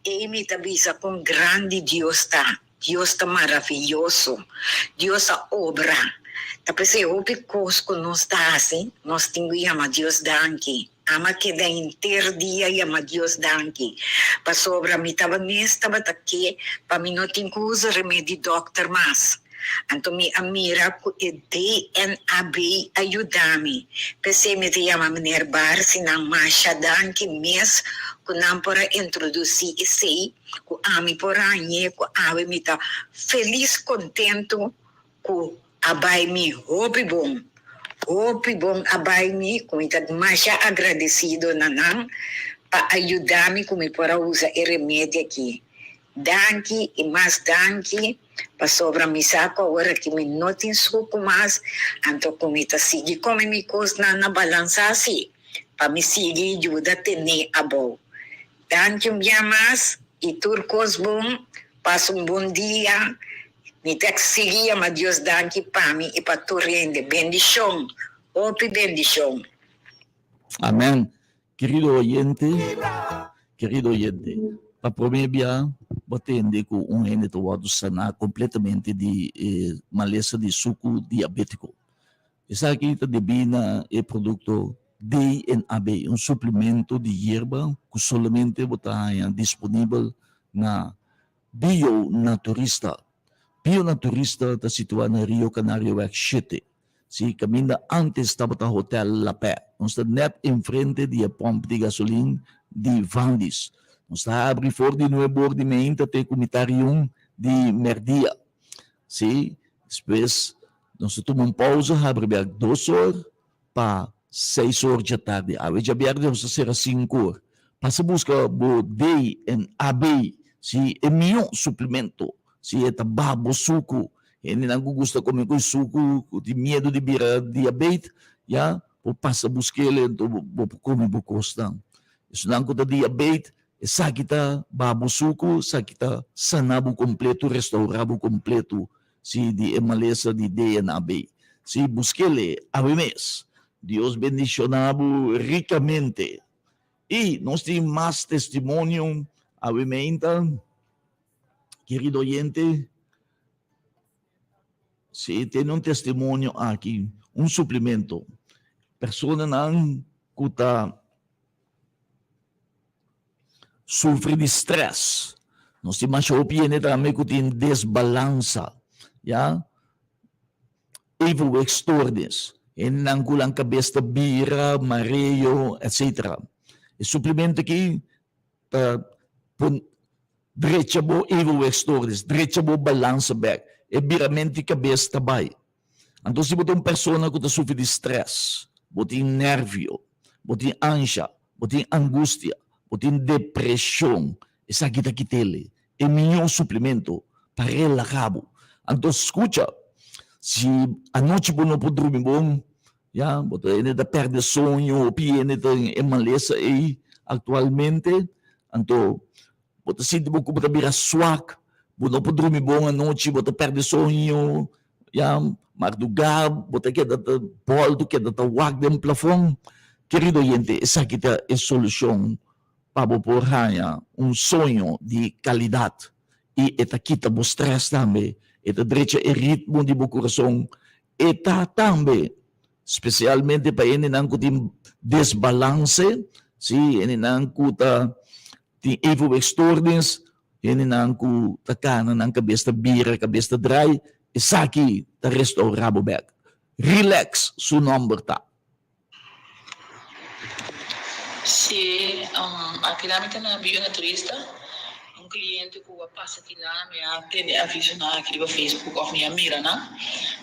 Ei mi ta bisa kon grandi Dios ta, Dios ta maraviyoso, Dios a obra. Ta p'esei hopi kos ku nos ta hasi, nos tin ku yama Dios danki. Ama keda henter dia yama Dios danki, pasobra mi taba mes tabata ke pa mi no tin ku usa remedi dòkter mas. Anto mi a mira ku e DNAB a yuda mi. P'esei mi ta yama meneer Barsi nan masha danki mes ku nan por a introdusí esei ku ami por hañ'é ku awe mi ta felis kontentu ku a bai mi hopi bon. Hopi bon a bai mi ku mi ta masha agradesido na nan pa a yuda mi ku mi por a usa e remedi aki. Danki i mas danki pasobra mi sa ku awor aki mi no tin suku mas, anto ku mi ta sigui kome mi kosnan na balansa si pa mi sigui yuda tene abou. Danki un bia mas i tur kos bon, pasa un bon dia, mi ta sigui yama Dios danki pa mi i pa tur hende. Bendishon, hopi bendishon. Amen. Kerido oyente, kerido oyente, pa promé bia bo tende ku un hende ta wòrdu saná kompletamente di e malesa di suku diabétiko. Esaki ta debí na e produkto DNAB, un suplemento di yerba ku solamente bo ta haña disponibel na Bionaturista. Bionaturista ta situá na Rio Canarioweg shete. Sí, kaminda ántes tabata Hotel La Paix. Nos ta nèt enfrente di e pòmp di gasolin di Vandis. Nos ta habri for di nuebe or di meinta te ku mitar i un di mèrdia. Sí, despues nos ta tuma un pousa, habri bèk dos or pa seis or djatardi. Awe djabièrnè nos ta sera sinku or. Pasa buska bo DNAB, sí, e mihó suplemento. Sí, e ta baha bo suku. Hendenan ku gusta kome ku e suku, ku tin miedu di bira diabet, ya, por pasa busk'el enton bo por kome bo kosnan. Esunnan ku ta diabet, esaki ta baha bo suku, esaki ta sana bo kompletu, restaura bo kompletu, si, di e malesa di DNAB. Si, busk'el e awe mes. Dios bendishona bo rikamente. I nos tin mas testimonio awe meinta. Kerido oyente, si tene un testimonio aki, un suplemento, personanan ku ta sufri di stress, nos tin masha hopi hende tambe ku tin desbalansa, ya, evenwichtstoornis, hendenan ku nan kabes ta bira, mareo, etcetera. E suplemento aki ta pon drecha bo evenwichtstoornis, drecha bo balansa bek, e birament di kabes ta bai. Anto si bo ta un persona ku ta sufri di stress, bo tin nervio, bo tin ansha, bo tin angustia, bo tin depreshon, esaki ta kit'el e mihó suplemento pa relaha bo. Anto skucha, si anochi bo no por drumi bon, Ya, bo ta hende ta perde soño, hopi hende ta den e malesa ei aktualmente, anto bo ta sinti bo ku bo ta bira swak, bo no por drumi bon anochi, bo ta perde soño, ya, mardugá bo ta keda ta bòltu, keda ta wak den plafòn. Kerido oyente, esaki ta e solushon pa bo por haña un soño di kalidat i e ta kita bo strès tambe, e ta drecha e ritmo di bo kurason. E ta tambe spesialmente pa hendenan ku tin desbalanse, si, hendenan ku ta tin evenwichtstoornis, hendenan ku ta kana nan kabes ta bira, kabes ta drai, esaki ta restourá bo bèk. Relax su nòmber ta. Si, aki nan mi ta na Bio Naturista, un cliente cu a pasa aki nan, mi a tende aviso nan aki riba Facebook of mi a mira nan,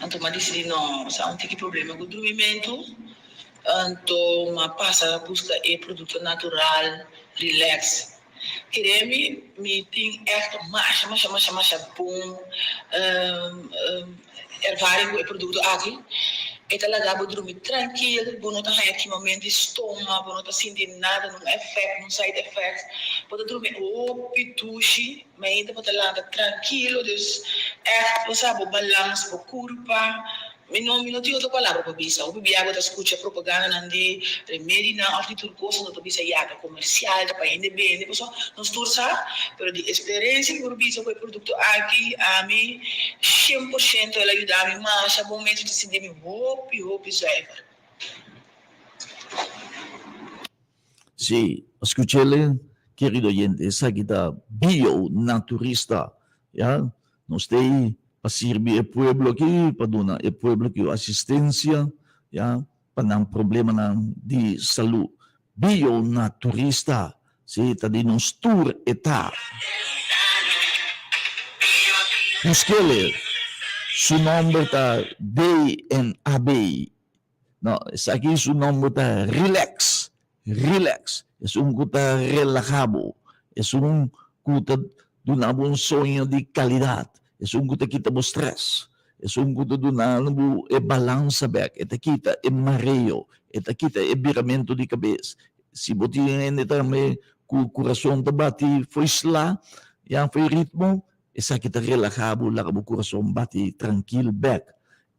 anto mi a dicidi no, sa un tiki problema cu drumimento, anto mi a pasa busca e producto natural Relax. Kere mi, mi tin echt masha masha masha masha bon ervaring ku e produkto aki. E ta laga bo drumi trankil, bo no ta haña kimament di stoma, bo no ta sinti nada, nun efèkt, nun side effects. Bo ta drumi hopi dushi, mainta bo ta lanta trankilo, dus ègt bo sa bo balans bo kurpa. Mi no mi no tin otro palabra pa bisa. Hopi bia bo ta skucha propagandanan di remedinan òf di tur kos, nan ta bisa ya ta komersial, ta pa hende bende, pasobra nos tur sa, pero di eksperensia mi por bisa ku e produkto aki ami 100% el a yuda mi masha bon mes, mi ta sinti mi hopi hopi zuiver. Sí, skuch'el, kerido oyente, esaki ta Bio Naturista, ya. Nos ta ei. pa sirbi e pueblo aki, pa duna e pueblo aki asistencia, ya, pa nan problemanan di salú. Bionaturista, si, ta di nos tur e ta. Buskele, su nomber ta DNAB. No, esaki su nomber ta Relax, Relax, esun ku ta relaha bo, esun ku ta duna bo un soño di kalidat, esun ku ta kita bo stress, esun ku ta duna bo e balansa bek, e ta kita e mareo, e ta kita e biramentu di kabes. Si bo tin hende tambe ku kurason ta bati fo'i sla, ya fo'i ritmo, esaki ta relaha bo, laga bo kurason bati trankil bek.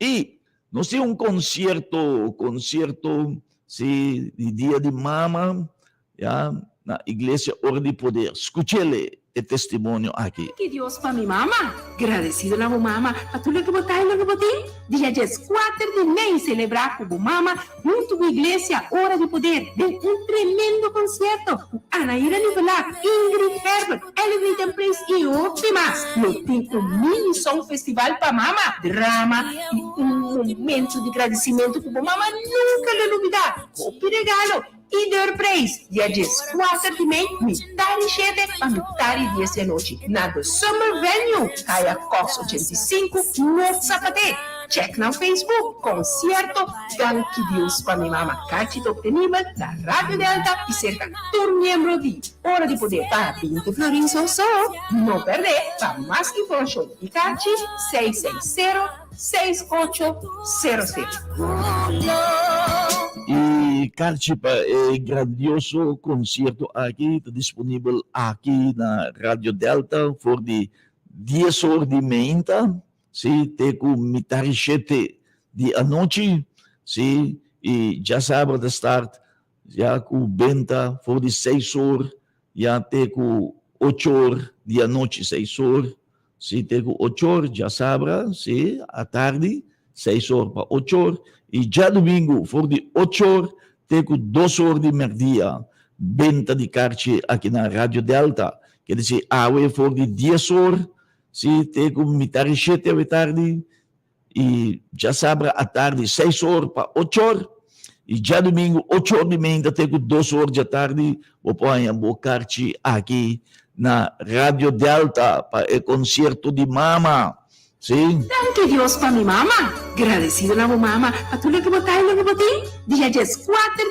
I Nos tin un konsierto, konsierto si di dia di mama, ya, na Iglesia Ora di Poder. Skuchele e testimonio aki. Danki Dios pa mi mama. Gradesido na bo mama pa tur loke bo ta i loke bo tin. Dia dieskuater di mei selebrá ku bo mama huntu ku Iglesia Ora di Poder den un tremendo konsierto ku Anaira Nivelar, Ingrid Herbert, Elevate and Praise i hopi mas. Lo tin un mini song festival pa mama, drama i un momento di gradisimentu ku bo mama nunka lo lubidá. Hopi regalo i deurprijs dia 14 di mei mitar di shete pa mitar di dies di anochi na The Summer Venue, Kaya Cox 85, Noord Sapaté. Check nan Facebook, Concierto Danki Dios pa mi mama. Kachi ta obtenibel na Radio Delta i serka tur miembro di Ora di Poder pa 20 florin so so. No perdé! Pa mas informashon di kachi, 660 6800. E karchi pa e grandioso konsierto aki ta disponibel aki na Radio Delta for di dies or di meinta, si, te ku mitar i shete di anochi, si, i djasabra ta start Ya ku benta for di seis or ya te ku ocho or di anochi, seis or si te ku ocho or djasabra si atardi seis or pa ocho or i djadumingu for di ocho or te ku dos or di merdia benta di karchi aki na Radio Delta. Ke disi awe for di dies or si te ku mitar i shete awe tardi I djasabra atardi seis or pa ocho or i djadumingu ocho or di meinta te ku dos or djatardi bo por haña bo karchi aki na Radio Delta pa e konsierto di mama. Sí. Danki Dios pa mi mama. Gradesido na bo mama pa tur loke bo ta i loke bo tin. Dia 14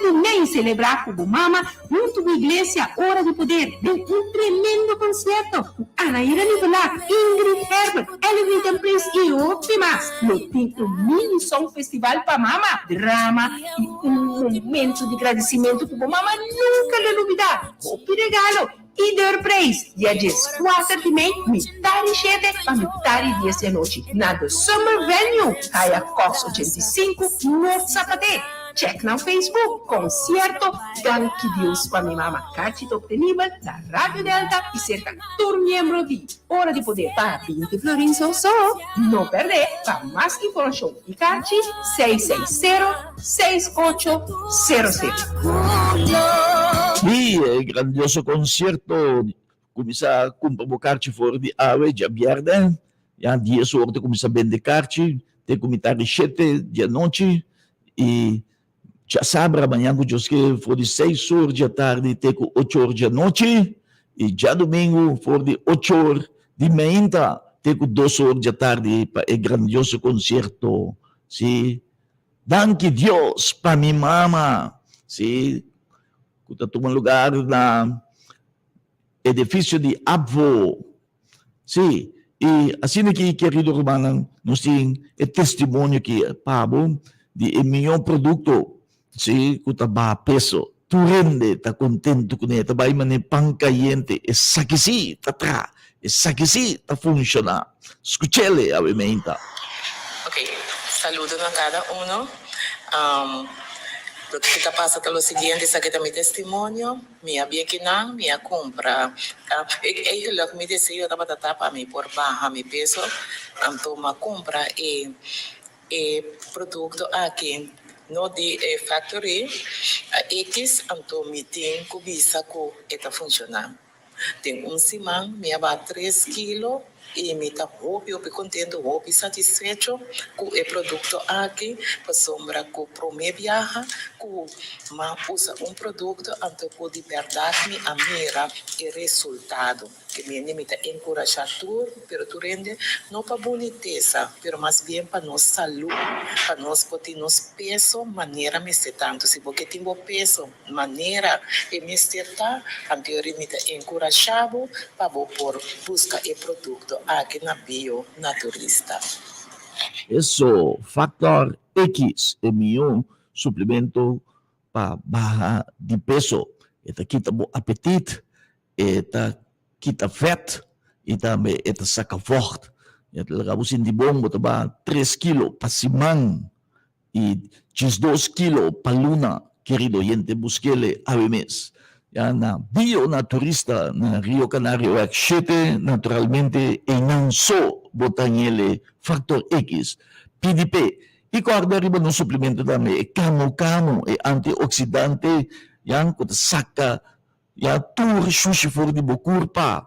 di mei selebrá ku bo mama Huntu ku Iglesia Ora di Poder den un tremendo konsierto ku Anaira Nivelar, Ingrid Herbert, Elevate and Praise i hopi mas. Lo tin un mini song festival pa mama, drama i un momento di gradisimentu ku bo mama nunka lo lubidá. Hopi regalo i deurprijs dia 14 di mei mitar di shete pa mitar di dies di anochi na The Summer Venue, Kaya Cox 85, Noord Sapaté. Check nan Facebook, Concierto Danki Dios pa mi mama. Karchi ta obtenibel na Radio Delta i serka tur miembro di Ora di Poder pa 20 florin so so. No perdé! Pa mas informashon i karchi, 660 6800. I e grandioso concierto kuminsá kumpra bo karchi for di awe djabièrnè, ya dies or ta kuminsá bende karchi te ku mitar di shete di anochi i djasabra mañan ku Dios ke for di seis or di atardi te ku ocho or di anochi i djadumingu for di ocho or di meinta te ku dos or di atardi pa e grandioso konsierto. Si, danki Dios pa mi mama, si, ku ta tuma lugar na edifisio di ABVO. Sí, i asina ki, kerido rumannan, nos tin e testimonio ki pa bo di e mihó produkto, sí, ku ta baha peso. Tur hende ta kontentu kuné, ta bai manera pan kayente. Esaki sí ta traha, esaki sí ta funshoná. Skuch'el awe meinta. Ok, saludo na kada uno. Loke ki ta pasa ta lo siguiente, esaki ta mi testimonio. Mi a bia kinan, mi a kumpra. Eigenlijk mi deseo tabata ta pa mi por baha mi peso, anto mi a kumpra e e produkto aki no di e factory a X, anto mi tin ku bisa ku e ta funshoná. Den un siman mi a baha tres kilo. I mi ta hopi hopi contento, hopi satisfecho cu e producto aki, pasobra cu prome biaha cu m'a usa un producto anto cu di berdad mi a mira e resultado. Ke mende mi ta encurasha tur, pero tur hende, no pa bunitesa, pero mas bien pa nos salud, pa nos por tin nos peso manera mester ta. Anto si bo ke tin bo peso manera e mester ta, anto yori mi ta encurasha bo pa bo por busca e producto aki na Bio Naturista. Eso, Factor X, e mihó suplemento pa baha di peso. E ta kita bo apetit, E ta kita vet y tambe e ta saca vocht. E ta laga bo sinti bon, bo ta baha tres kilo pa siman y diesdos kilo pa luna. Kerido oyente, buskele awe mes. Ya na Bio Naturista na Rio Canario Weg shete, naturalmente eynan so bo ta ñele Factor X. Pidi p'e. Y corda riba nos suplemento tambe, e Camo Camo, e antioxidante, ya, cu ta saca Ya tur shushi for di bo kurpa,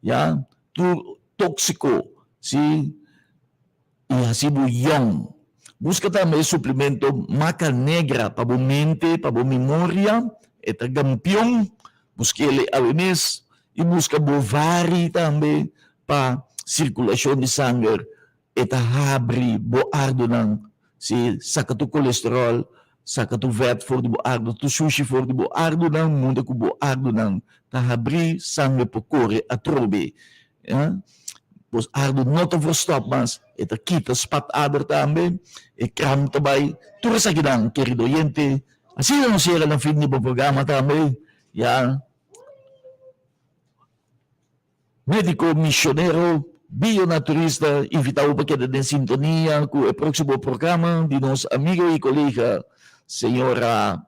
ya tur tóksiko, si, i hasi bo yòn. Buska tambe e suplemento Maca Negra pa bo mente, pa bo memoria, e ta gampion, busk'el e awe mes, i buska bo vari tambe pa sirkulashon di sanger E ta habri bo ardonan, si saka tur kolesteròl, saka tur vèt for di bo ardo, tur shushi for di bo ardonan, munda ku bo ardonan ta habrí, sangre por kore atrobe. Ya. Bo ardo no ta verstòp mas, e ta kita spatader tambe, e kram ta bai, tur esakinan, kerido oyente. Asina nos yega na fin di bo programa tambe, ya. Médiko, misionero, bionaturista invita bo pa keda den sintonia ku e próksimo programa di nos amigo i kolega señora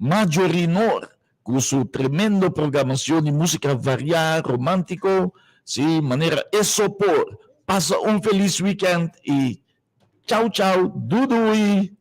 Marjorie Noor ku su tremendo programacion di músika variá, romántiko, si, manera e so por. Pasa un felis weekend i chau chau, dudui!